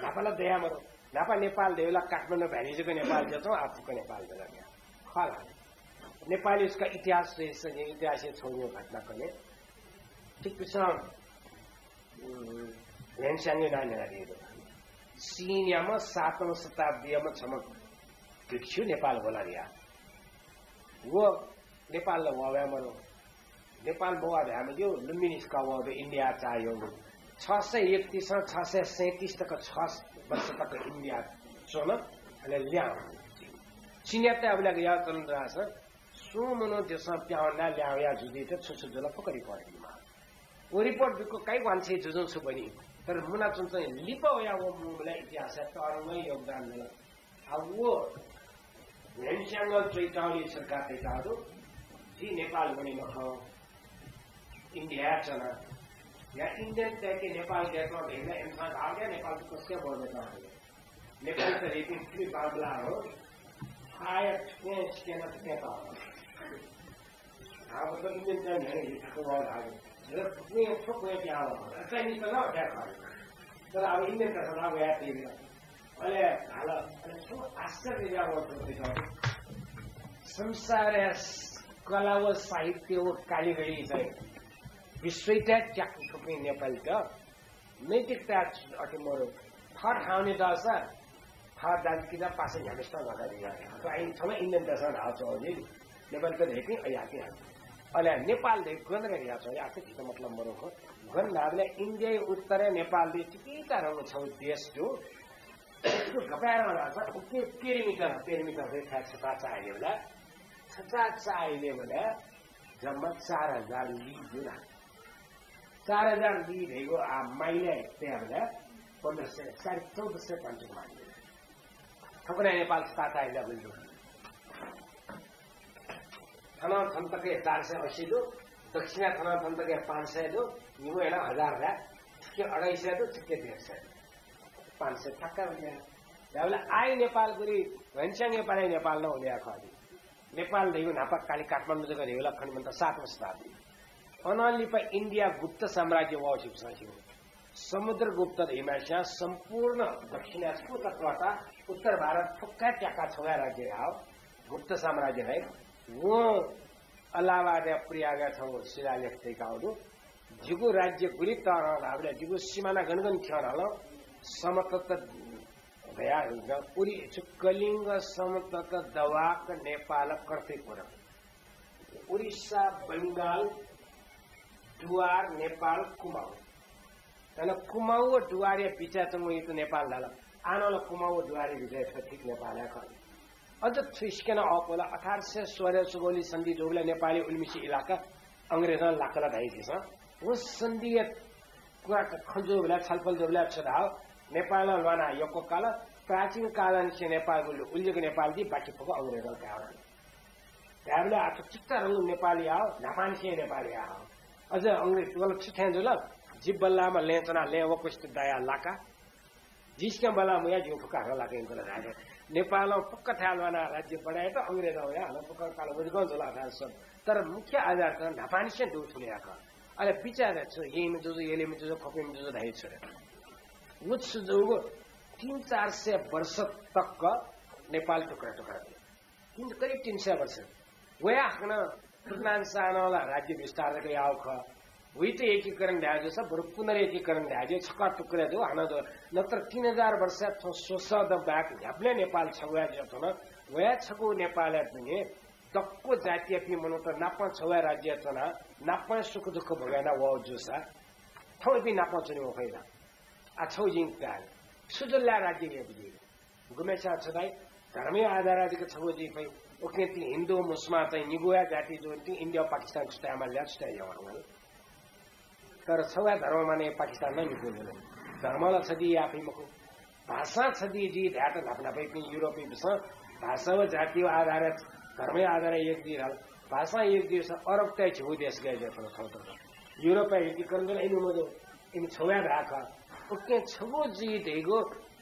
न्हापा ला दया मरु। न्हापा नेपाल दयेला काठमाडौं भ्याली जक नेपाल जुयाच्वं, आ फुक्क नेपाल दया। खला। नेपाली उसका इतिहास से, से, इतिहासय् छौ नियो घटना कने। ठीक पिछं, उम्, ह्वेनसाङया नां न्यनादीगु दु। चीनयाम्ह सातौं शताब्दीयाम्ह छम्ह भिक्षु नेपाल वल रिया। व नेपाल ला वःवये मरु। नेपाल मवः धायेमाज्यू, लुम्बिनी स्का वःबलय् इन्डिया चाःह्यू। छ सय एकतीसं छ सय सैंतीस तक, छ वर्ष तक इन्डिया च्वन, अले ल्याहां। चीनयात अबलय् याः चलन रासं सुं मनू देशं प्याहां वनाः ल्याहां वयाः जुजुइत छु छु जुल फुक्क report बीमाः। व report बीक काइ वांछ्वय् जुजुं छु बनी। तर मुनाच्वंच्वं लिपा वयाः व मूबलय् इतिहासय् तःधंगु योगदान दल। आ व ह्वेनसाङं च्वइतःगुलिं सरकार तइतःगु दु। झी नेपाल वने मखं, इन्डियाय् च्वना। या इन्डियनतय्के नेपाल दयेकं धइगु ला इमिसं धाःगु दया, नेपाल त कस्के बौ दयेकं धइगु। नेपाल त रेपिं थुलि बांबला हो। आया थुकें सिकेन थुकें तः। हां, मतलब इन्डियनतय् न्ह्यःने हि थाकु वः धाःगु। र थुकुं थुकुं पिहां वः। चाइनिज त नं दयेकं। तर अब इन्डियनतय्सं ला वया तइगु। अले हाल, अले छु आश्चर्य जुया वल थ्व पिछं। संसारया कला व साहित्य व कारिगरी चाहिँ विश्वयात त्याके थुपिं नेपालीत नैतिकता अति मरु। थः ठाउँने दःसा थः दाजुकिजा पासा न्ह्याम्हेसित गदा दिया। अथवा आइ छम्ह इन्डियन दःसा धाःगु चाहिँ नेपालीत धइपिं अयाति हाल। अले नेपाल धइ गन रे याःगु चाहिँ आखिर झीत मतलब मरु खः। गन धाःबलय् इन्डियाया उत्तरय् नेपाल धइ चिकिता रंगु छगू देश दु। गपाय् रं धाःसा उके perimeter, perimeter धइ थाय् छता चाःहिले बलय्, छता चाःहिले बलय् जम्मा चार हजार ली दु ला। चार हजार ली धइगु आ माइलय् तयाः बलय् पन्ध्र सय, साढे चौध सय पाँच सय माइल। थुकथं नेपाल छता चाःहिले बलय् दु। थनं थन तक चार सय अस्सी दु, दक्षिणा थनं थन तक पाँच सय दु, निगू याना हजार ला, छुके अढाई सय दु, छुके डेढ सय दु। पाँच सय ठ्याक्कै हुने। धाःबलय् आइ नेपाल गुरी, भ्वंस्यां नेपालय् नेपाल नं हुने खः। नेपाल धइगु न्हापा कालि काठमाडौं जक धइगु ला खनेमन्त सातौं शताब्दी। अनं लिपा इन्डिया गुप्त साम्राज्य वःगु छिकपिन्सं स्यू। समुद्रगुप्त धइम्हेसिया सम्पूर्ण दक्षिणया छकू तक त्वाःता उत्तर भारत फुक्कं त्याका छगू राज्य याःगु गुप्त साम्राज्य धइ। वं अलाहाबादया प्रयागय् छगू शिलालेख तयाकाःगु दु। जिगु राज्य गुलि तःधं धाःबलय् जिगु सिमाना गन गन खियं धाल, समतट धया उरि छु कलिंग समतट दवाक नेपाल कर्तव्यपुर। उरिष्या, बंगाल, डुवार, नेपाल, कुमाउ। अन कुमाउ व डुवारया बिचय् च्वंगु इमित नेपाल धाल। आः नं ला कुमाउ व डुवारया बिचय् थ्व ठीक नेपाल हे खः। अझ थुइसिके नं अःपु ला, अठार सय सोह्र सुगौली सन्धि जूबलय् नेपालया उलिमिसे इलाका अंग्रेजं लाकल धाइ झीसं। व सन्धिया कुरा खँ जूबलय्, छलफल जूबलय् छु धाःगु, नेपालं ल्वानाः यक्व काल, प्राचीन कालंनिसें नेपाल गुलि उल्लेख नेपाल दी, बाकी फुक्क अंग्रेजं कायेगु धाल। धायेबलय् आः थ्व चिकिता रंगु नेपाल याःगु, न्हापांनिसें नेपाल याःगु। अझ अंग्रेज वल छु थें जुल, जि बल्लाःम्ह लँय् च्वनाः लँय् वक्वसित दायाः लाका। जिसिके बल्लाः मुयाः जिगु फुक्क हानं लाका यंकल धायेगु। नेपालं फुक्क थाय् ल्वानाः राज्य बढायेत अंग्रेजं वयाः हानं फुक्क काल वजगं जुल धाल सब। तर मुख्य आधार त न्हापांनिसें दु थुलि याक। अले बिचाः छु, यइम्ह जुजु, यलिम्ह जुजु, ख्वपिम्ह जुजु धाइ छु रे। व छु जूगु, तीन चार सय वर्ष तक नेपाल टुक्रा टुक्रा जुल। तीन, करिब तीन सय वर्ष। वया हाकनं पृथ्वीनारायण शाहं ला राज्य विस्तार जक याःगु खः। वइत एकीकरण धाये जूसा बरु पुनरेकीकरण धाये ज्यू, छकः टुक्रा जू, हानं जू। नत्र तीन हजार वर्ष थ्व स्वसः द बाहेक न्ह्याबलें नेपाल छगू हे जुयाच्वन। वया छगू नेपालया दुने दक्व जातियापिं मनूत नापं छगू हे राज्यय् च्वनाः नापं सुख दुःख भोगय् याना वःगु जूसा थौं इपिं नापं च्वने मफइ ला? आः छगू जिं काये, छु जुल ला राज्य याये बुझे? गुम्हेस्यां छु धाइ, धर्मया आधारय् जक छगू जुइ फइ। उकिं तिं हिन्दू मुस्लिम चाहिँ निगू हे जाति जुल, तिं इन्डिया पाकिस्तान छु तयेमाल ला, छु तये यावां वल। तर छगू हे धर्म माने पाकिस्तान नं निगू जुल। धर्म ला छधी याये फइ मखु। भाषां छधी जुइ धायेत न्हापा न्हापायापिं युरोपीपिन्सं भाषा व जाति व आधारय्, धर्मया आधारय् एक जुइ धाल। भाषां एक जुइसा अरबतय् झिगू देश गय् जुयाच्वन थौं तक। युरोपय् एकीकरण जुल, इमि मजू, इमि छगू हे धाये खः। उकिं छगू जुइ धइगु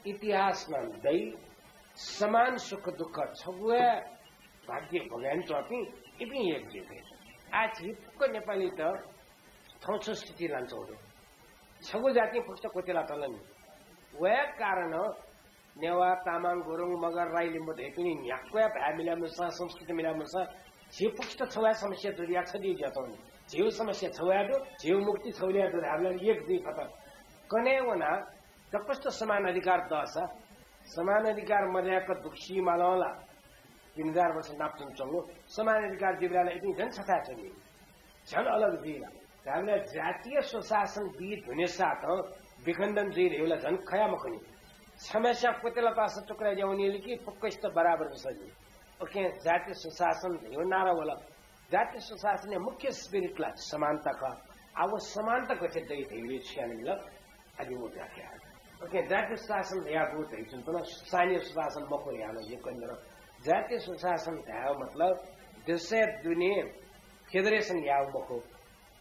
इतिहास नं दइ। समान सुख दुःख छगू हे भाग्य भोगय् यानाच्वंपिं इपिं एक जुइ फइ। आः झी फुक्क नेपालीत थौं छु स्थिति लानाच्वंगु दु? छगू जातिं फुक्कसित क्वत्यालातल नि। वया कारणं नेवाः, तामाङ, गुरुङ, मगर, राई, लिम्बू धइपिनि न्ह्याक्व हे भाय् मिलाय् मजुसां, संस्कृति मिलाय् मजुसां झी फुक्कसित छगू हे समस्या जुयाः छधी जुयाच्वंगु दु। झीगु समस्या छगू हे दु, झीगु मुक्ति छगू हे दु धायेबलय् एक जुइ फत। कन्हय् वनाः दक्वसित समान अधिकार दःसा, समान अधिकार मदय्क दुःख सी मालं ला तीन हजार वर्ष नाप च्वनाच्वंगु, समान अधिकार जुइबलय् ला इपिं झन छथाय् च्वनी। झन अलग जुइ ला? धायेबलय् जातीय स्वशासन बी धुनेसातं विखण्डन जुइ धइगु ला झन खया मखुनि। छम्हस्यां क्वत्यालातःसा टुक्रा जुयावनी कि फुक्कसित बराबर जूसा जुइ। उकिं जातीय स्वशासन धइगु नारा वल। जातीय स्वशासनया मुख्य spirit ला समानता खः। आः व समानता गथे दइ धइगु छु यानाबिल? अले व व्याख्या। उकिं जातीय स्वशासन धयागु धइच्वंगु नं स्थानीय स्वशासन मखु याना जे कन्धर। जातीय स्वशासन धायेगु मतलब देशय् दुने federation यायेगु मखु।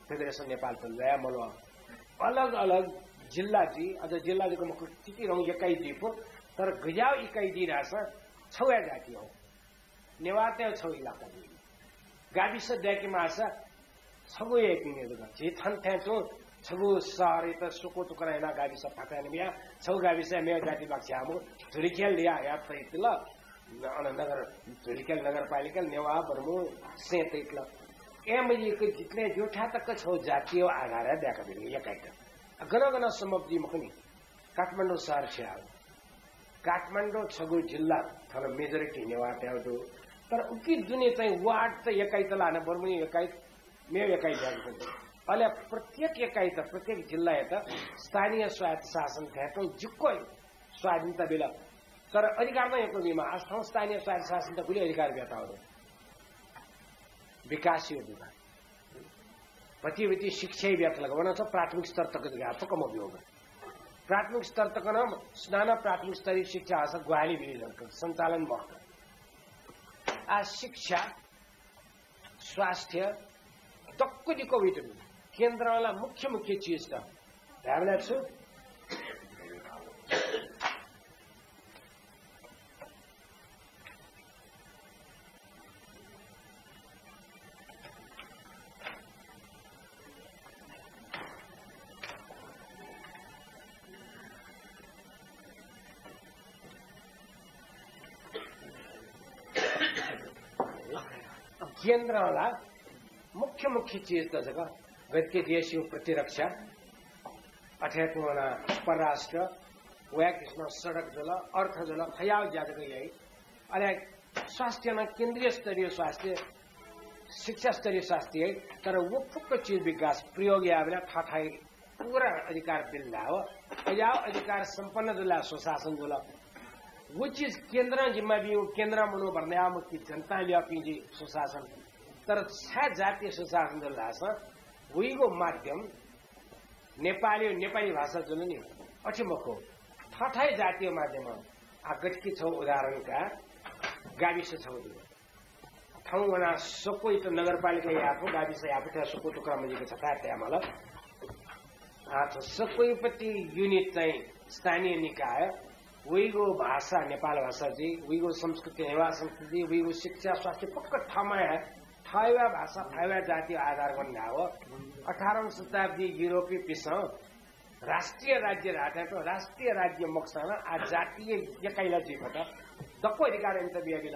Federation नेपाल त ल्वाये मल्वः। अलग अलग जिल्ला जुइ, अझ जिल्ला जक मखु, चिचिधंगु इकाइ जुइ फु, तर गज्याःगु इकाइ जुइ धाःसा छगू हे जाति हौ। नेवाःतय् छगू इलाका जुइ। गाविस दय्के माःसा छगू हे पिने जक। झी थन थें तुं छगू शहरयात सुकु टुक्रा यानाः गाविस फाता यानाबिया, छगू गाविसय् मेगु जाति बाक्स्याः मखु, धुरिखेल या, या तइतल। न-, अन नगर, झुलिकल नगरपालिका, नेवाः, बर्मू, सें तइतल। ए मजिक जितले ज्योठा तक छौ जातीय आधार है ब्याका बिल, यकाइत। गन गन सम्भव जुइ मखुनि। काठमाडौं शहर स्याल। काठमाडौं छगू जिल्ला, थन majority नेवाःतय् दु। तर उकी दुने चाहिँ वार्ड त यकाइत ला, न बर्मुनी यकाइत, मेव यकाइत ब्याका बिल। अले प्रत्येक यकाइत, प्रत्येक जिल्लायात स्थानीय स्वायत्त शासन थें तुं जिक्को स्वाधीनता बिल। तर अधिकार नं यक्व बीमा, आज थौं स्थानीय स्वायत्त शासन त गुलि अधिकार ब्याता हो। विकास यो दुगा। भति भति शिक्षा ब्यात लगा, वन छ प्राथमिक स्तर तक जगा, फक मब्यो। प्राथमिक स्तर तक नं सुनानं प्राथमिक स्तरीय शिक्षा हस ग्वाहालि बिल, संचालन मखु। आ शिक्षा, स्वास्थ्य, दक्व दिक्व वितरण। केन्द्रं ला मुख्य मुख्य चिज त। भावना छु? केन्द्रं ला मुख्य मुख्य चिज त जक, गद्य देशयो प्रतिरक्षा, अथे तुं वना परराष्ट्र, वया किसिम सडक जुल, अर्थ जुल, थयाव ज्या जक याइ। अले स्वास्थ्य नं केन्द्रीय स्तरीय स्वास्थ्य, शिक्षा स्तरीय स्वास्थ्य याइ, तर व फुक्क चिज विकास प्रयोग याबेला थःथाय् पूरा अधिकार बिल धाव, अज्याव अधिकार सम्पन्न जुला स्वशासन जुल। व चिज केन्द्रं जिम्मा बी, व केन्द्रं मनोभर नयाव मुक्ति जनतां ल्यापिं जि स्वशासन। तर छाय् जातीय स्वशासन जुल धाःसा वइगु माध्यम नेपाली, नेपाली भाषा जुल नि, अथे मखु, थःथाय् जातीय माध्यम। आ गतिकि छौ उदाहरण का, गाविस छौ दु। थौं वना सकुइत नगरपालिका यापु, गाविस यापु, थ्या सकुइत क्रम जिक छता तयामल। आ, सकुइपति unit चाहिँ स्थानीय निकाय, वइगु भाषा नेपाल भाषा जी, वइगु संस्कृति नेवाः संस्कृति, वइगु शिक्षा स्वास्थ्य फुक्क थमा हे, थय्वा भाषा, थय्वा जातीय आधार बन्धाव। अठारौं शताब्दी युरोपी पिसं राष्ट्रिय राज्य धाःथें त राष्ट्रिय राज्य मखुसां आ जातीय यकाइला जुइ फत। दक्व अधिकार इमित बियाबिल।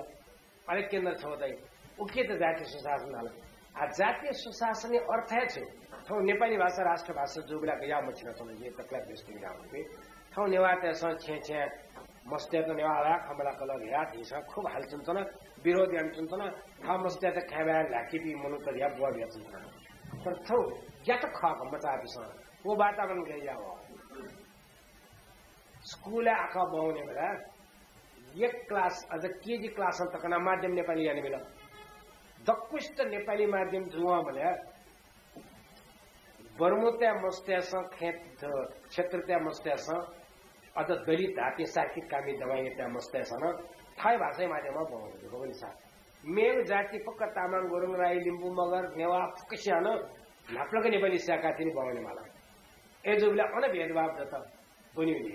अले केन्द्र छौ दइ। उके त जातीय स्वशासन धाल। आ जातीय स्वशासनया अर्थ हे छु? थौं नेपाली भाषा राष्ट्रभाषा जूबेला गज्याव मछिना थन ये तकला व्यस्त विधान हुई। थौं नेवाःतय्सं छेँ छेँ मस्तय्त नेवाः ला खमला कलर ह्या धीसं खुब हालचुन तन, विरोध यानचुन तन, थः मस्तय्त खाय्बाय् ल्हाकिपी मनूत ह्या ब्वः बियाचुन तन। तर थौ ज्ञात खः का मचापिसं व वातावरण गज्याव। स्कुलय् आखः बहने बेला एक क्लास अझ केजी क्लासं तकना माध्यम नेपाली याने बेला दक्वसित नेपाली माध्यम जुवं बले बर्मुतय् मस्तय्सं खेत क्षेत्रतय् मस्तय्सं अझ दलित धापे साहित्यिक कामी दमाइतय् मस्तय्सं नं थाय् भाषाय् माध्यमं बहने बेला। मेगु जाति फुक्क तामाङ, गुरुङ, राई, लिम्बू, मगर, नेवाः फुक्कसियां नं न्हापालाक नेपाली स्याकाः तिनि बहने माला। अय्जूबेला अन भेदभाव दत। बन्यु नि।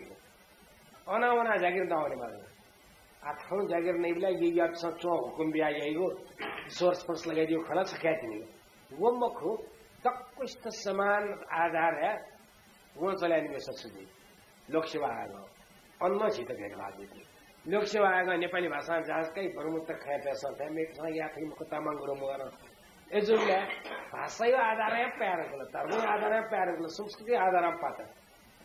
अना वना जागिर नवने माला। आ थौं जागिर नइबेला ययापिसं च्वं हुकुम बिया याइगु सोर्स फोर्स लगाइदियो खला छख्या तिनि। व मखु दक्वसित समान आधार हे वं चलाय् निवेश सुझी। लोकसेवा आयोग। अन झीत भेदभाव जुइ। लोकसेवा आयोगं नेपाली भाषां जाँच काइ, बर्मुत खँय् तय्सं थें मेपिसं याये फइ मखु तामाङ गुरुङ मगर। अय्जूबेला भाषाया आधारं पाय् धुंकल, धर्मया आधारं पाय् धुंकल, संस्कृतिया आधारं पात।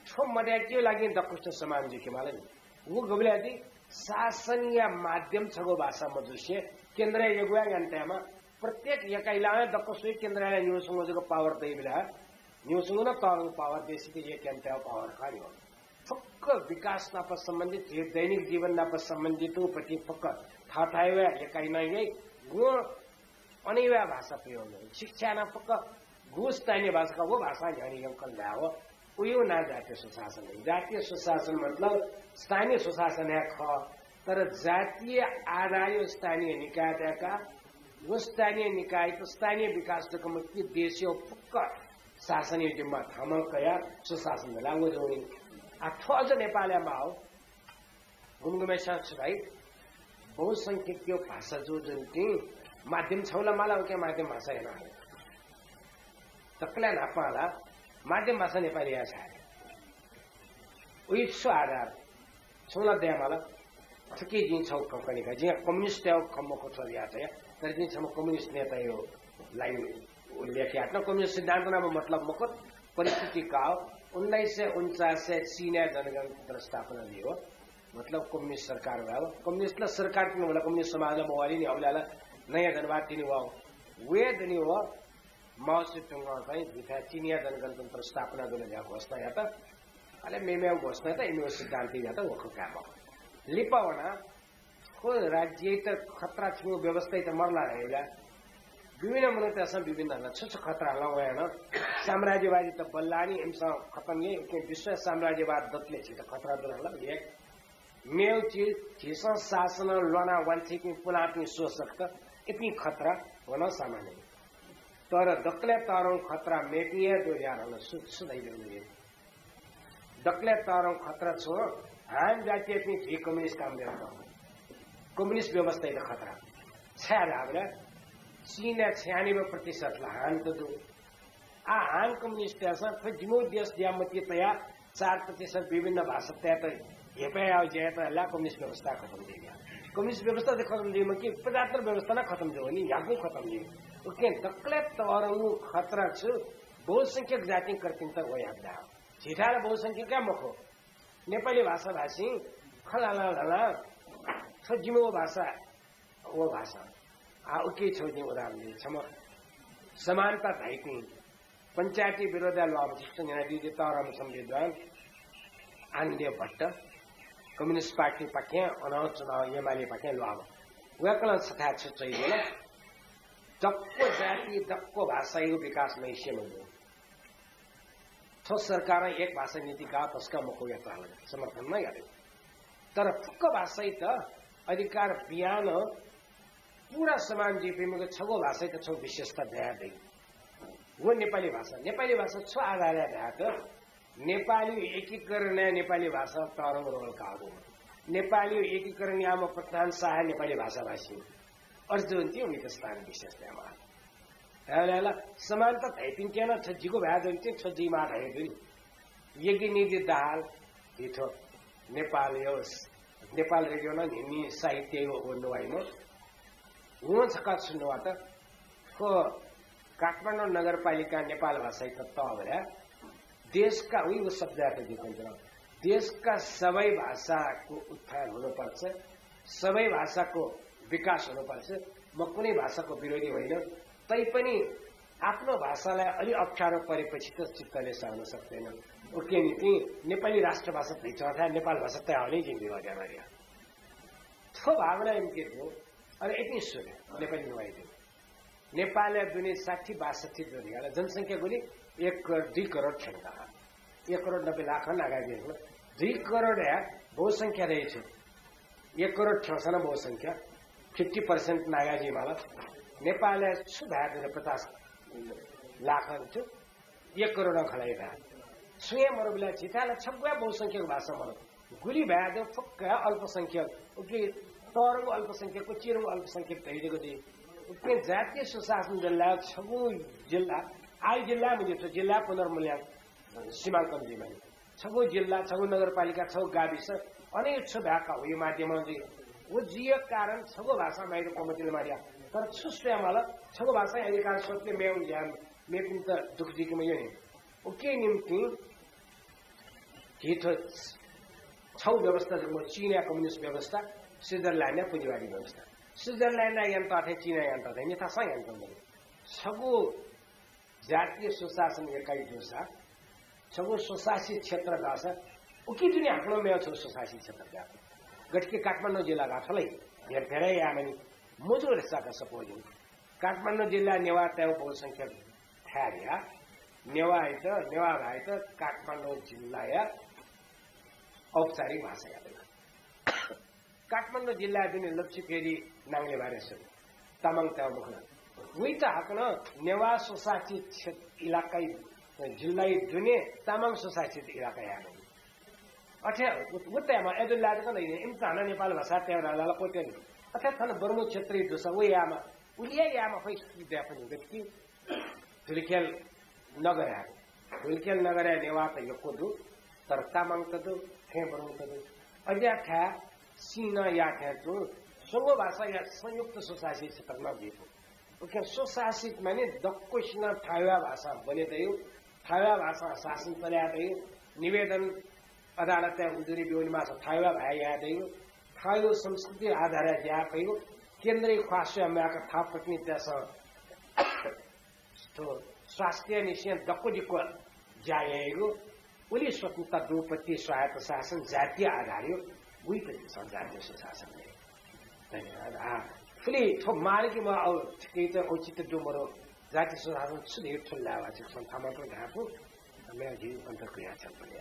थ्व मदय्केया लागि दक्वसित समान जुइके माल नि। व गबलय् ति शासनया माध्यम छगू भाषा मजुसे केन्द्रय् यगुया याना तयेमा। प्रत्येक यकाइलां दक्व स्वइ केन्द्रय् न्ह्यसंगु जक power दइबेला न्ह्यसंगु नं तःधंगु power देसित एक याना तयेगु power खः नि। फुक्क विकास नाप सम्बन्धित, झी दैनिक जीवन नाप सम्बन्धित उपति फुक्क थःथाय् वया यकाइ नं याइ। गुं अनैवा भाषा प्रयोग याइ। शिक्षा नं फुक्क गु स्थानीय भाषा का व भाषा न्ह्यःने यंकल धायेव। उयो ना जातीय स्वशासन। जातीय स्वशासन मतलब स्थानीय स्वशासन हे खः, तर जातीय आधारयो स्थानीय निकाय दय्काः व स्थानीय निकायत स्थानीय विकास जक मखु कि देशयो फुक्क शासनयो जिम्मा थामा कयाः स्वशासन जुला व जूनि। आ थ्व अझ नेपालय् माः हो। गुम्हगुम्हेस्यां छु धाइ, बहुसंख्यकयो भाषा जूजूनिंतिं माध्यम छौला माला उके माध्यम भाषा याना हल। दकलय् न्हापां ला माध्यम भाषा नेपाली याये छाय्। उइ छु आधार? छौला दये माला। थुकी जिं छगू खँ कने का। जिं कम्युनिस्टया खँ मखु थ्व यात या, तर जिं छम्ह कम्युनिस्ट नेताया लाइन उल्लेख यात। कम्युनिस्ट सिद्धान्त नाप मतलब मखु, परिस्थिति का हो। उन्नाइस सय उन्चासय् चीनया जनगणतन्त्र स्थापना जुइ हो। मतलब कम्युनिस्ट सरकार वया हो। कम्युनिस्ट ला सरकार तिनि वल, कम्युनिस्ट समाज ला मवःनि, अबलय् ला नयाँ जनवाद तिनि वः। वये दुनि हो। माओ सेतुङं चाहिँ जिथाय् चीनया जनगणतन्त्र स्थापना जुल धयाः घोषणा यात। अले मेमेगु घोषणा यात, इमिगु सिद्धान्त यात, व खँ काये मखु। लिपा वना थ्व राज्ययात खतरा, छिगु व्यवस्थायात मरला धइला। विभिन्न मनूतय्‌सं विभिन्न हल, छु छु खतरा हल वयानं। साम्राज्यवादीत बल्लानि, इमिसं खतम नि, उकिं विश्व साम्राज्यवाद दतले झीत खतरा दु हल। एक मेगु चिज, झीसं शासनं ल्वाना वांछ्वइपिं पुलांपिं शोषकत, इपिं खतरा वन सामान्य। तर दकलय् तःधंगु खतरा मेपिं हे दु यार हल, सु, सु धइगु दु? दकलय् तःधंगु खतरा छु? हानं जातियापिं झी कम्युनिस्ट कामदारत, कम्युनिस्ट व्यवस्थायात खतरा। छाय् धाःबलय् चीनय् छयानब्बे प्रतिशत ला हानत दु। आ, हान कम्युनिस्टतय्‌सं थ्व जिमिगु देश जुया मतिइ तयाः चार प्रतिशत विभिन्न भाषातय्‌त हेपय् याःगु ज्यायात ला कम्युनिस्ट व्यवस्था खतम जुइ। कम्युनिस्ट व्यवस्था त खतम जुइमा कि प्रजातन्त्र व्यवस्था नं खतम जुइ नि, न्ह्यागु खतम जुइ। उकिं दकलय् तःधंगु खतरा छु? बहुसंख्यक जातिं कर्पिन्त वयाः दा। झीथाय् ला बहुसंख्यक हे मखु। नेपाली भाषा भाषी खँ ल्हाना ल्हाना थ्व जिमिगु भाषा, व भाषा। आ, उकी छगू जिं उदाहरण दइ। छम्ह समानता धाइपिं, पञ्चायती विरोधय् ल्वाःम्ह, छिकपिन्सं न्यनादी तःधंम्ह विद्वान आनन्दीय भट्ट, कम्युनिस्ट पार्टीपाखें अन चुनाव एमालेपाखें ल्वाःम्ह। वय्‌कलं छथाय् छु च्वइदिल, दक्व जाति, दक्व भाषायागु विकास मयासें मजू। थ्व सरकारं एक भाषा नीति का तसकं मखु यात हल, समर्थन नं यात। तर फुक्क भाषायात अधिकार बियाः नं पूरा समान जुइपिं मध्ये छगू भाषायात छगू विशेषता दया दइ। व नेपाली भाषा। नेपाली भाषा छु आधारय् धायेत? नेपाली एकीकरणय् नेपाली भाषा तःधंगु रोल काःगु। नेपाली एकीकरण याःम्ह पृथ्वीनारायण शाह नेपाली भाषाभाषी। अर्जुन ति उइत स्थान विशेष दयेमाः। अले ला समानता धाइपिन्के नं छ जिगु भाय् दनि, छ जुइमाः धाइ दनि। यज्ञनिधि दाहाल हि थ्व नेपाल यस, नेपाल रेडियो नं न्हिन्हि साहित्य व नुवाइम्ह। वं छकः छु नुवात, थ्व काठमाडौं नगरपालिका नेपाल भाषायात तःबलय् देशका, उइ व शब्दयात जिं कने, देशका सबै भाषाको उत्थान हुनुपर्छ, सबै भाषाको विकास हुनुपर्छ। म कुनै भाषाको विरोधी होइन, तैपनि आफ्नो भाषालाई अलि अप्ठ्यारो परेपछि त चित्तले सहन सक्दैन। उकिया निंतिं नेपाली राष्ट्रभाषा धइच्वंथाय् नेपाल भाषा तयाः हले जिं विवाद याना। थ्व भावना इमिके दु। अले इपिं सुले नेपाली नुवाइ दु। नेपालय् दुने साठी बासठी दुने, अले जनसंख्या गुलि? एक करोड, दुई करोड थ्यंक। एक करोड नब्बे लाख नागा जुइ। दुई करोडया बहुसंख्या दइ छु। एक करोड थ्यंसा नं बहुसंख्या, fifty percent नागा जुइमाल। नेपालय् छु भाय् दुने, पचास लाख छु, एक करोड खँ ल्हाइ भाय्। छुं हे मरुबलय् झीथाय् ला छगू हे बहुसंख्यक भाषा मरु। गुलि भाय् दु फुक्क हे अल्पसंख्यक, उकी तःधंगु अल्पसंख्यक, चिधंगु अल्पसंख्यक धइगु दु। उकिं जातीय सुशासन जिल्ला छगू जिल्ला, आइ जिल्ला मजित, जिल्ला पुनर्मूल्यांकन सीमांकन जुइमानि। छगू जिल्ला, छगू नगरपालिका, छगू गाविस, अन छु भाय् का उइ माध्यमं जुइ। व जुइया कारण छगू भाषा माइगु कमतिल मारिया। तर छु स्वयेमाल, छगू भाषाया अधिकार स्वतले मेगु ज्या मेपिन्त दुःख जुइके मयनि। उकिया निंतिं झी थ्व छगू व्यवस्था जक मखु, चीनया कम्युनिस्ट व्यवस्था, स्विजरल्याण्डया पुँजीवादी व्यवस्था। स्विजरल्याण्डया यानातःथें चीनया यानातःथें मिथासं यानातःगु। छगू जातीय सुशासन एकाइ जूसा, छगू स्वशासी क्षेत्र धाःसा, उकी दुने हाकनं मेगु छगू स्वशासी क्षेत्र धाःगु। गथे कि काठमाडौं जिल्ला धाःथें ला हेरफेर यायेमानि, मजू रे साका सपोजिङ। काठमाडौं जिल्लाय् नेवाःतय् बहुसंख्यक थाय् धया, नेवाःयात, नेवाः भाय्‌त काठमाडौं जिल्लाया औपचारिक भाषा यात। काठमाडौं जिल्लाय् दुने लच्छि फेरि नांगले बारे सुरु तामाङतय् मखु ला। उइत हाकनं नेवाः स्वशासित क्षेत्र इलाकाइ, जिल्लाइ दुने तामाङ स्वशासित इलाका यायेमानि। अथे उ-, उत्तय्‌मा एदुल्लाय् जक ला इमित हानं नेपाल भाषा तयेगु धाःसा ला क्वत्यंनि। अथे थन बर्मू क्षेत्रय् दुसा व यायेमाः, उलि हे यायेमाः फइ दयेफनि गथे कि धुलिखेल नगरय्। धुलिखेल नगरय् नेवाःत यक्व दु, तर तामाङत दु, थें बर्मूत दु। अज्याःथाय् सिंहया थें तुं स्वंगू भाषाया संयुक्त स्वशासी क्षेत्र नं जुइफु। उकिं स्वशासित माने दक्वसिनं थाय् भाषां बने दइगु, थाय् भाषां शासन चले याये दइगु, निवेदन अदालतय् उजुरी ब्यूगु माःसा थाय् भाय् याये दइगु, थाय् संस्कृति आधारय् ज्या याये फइगु, केन्द्रय् ख्वाः स्वये म्वायेक थाय् प्रतिनिधितय्सं थ्व स्वास्थ्यनिसें दक्व दिक्व ज्या याइगु, उलि स्वतन्त्रता दुपति स्वायत्त शासन जातीय आधारय् गुइपति छं जातीय स्वशासन दइ। धन्यवाद। आ, थुलि थ्व मार्गीमा औ छिकपिन्त औचित्य दु मरु, जातीय स्वशासन छु धइगु थुलि लावा छिकपिन्सं थामंतुं धायेफु, मेगु जिं अन्त क्रिया चल पड़े।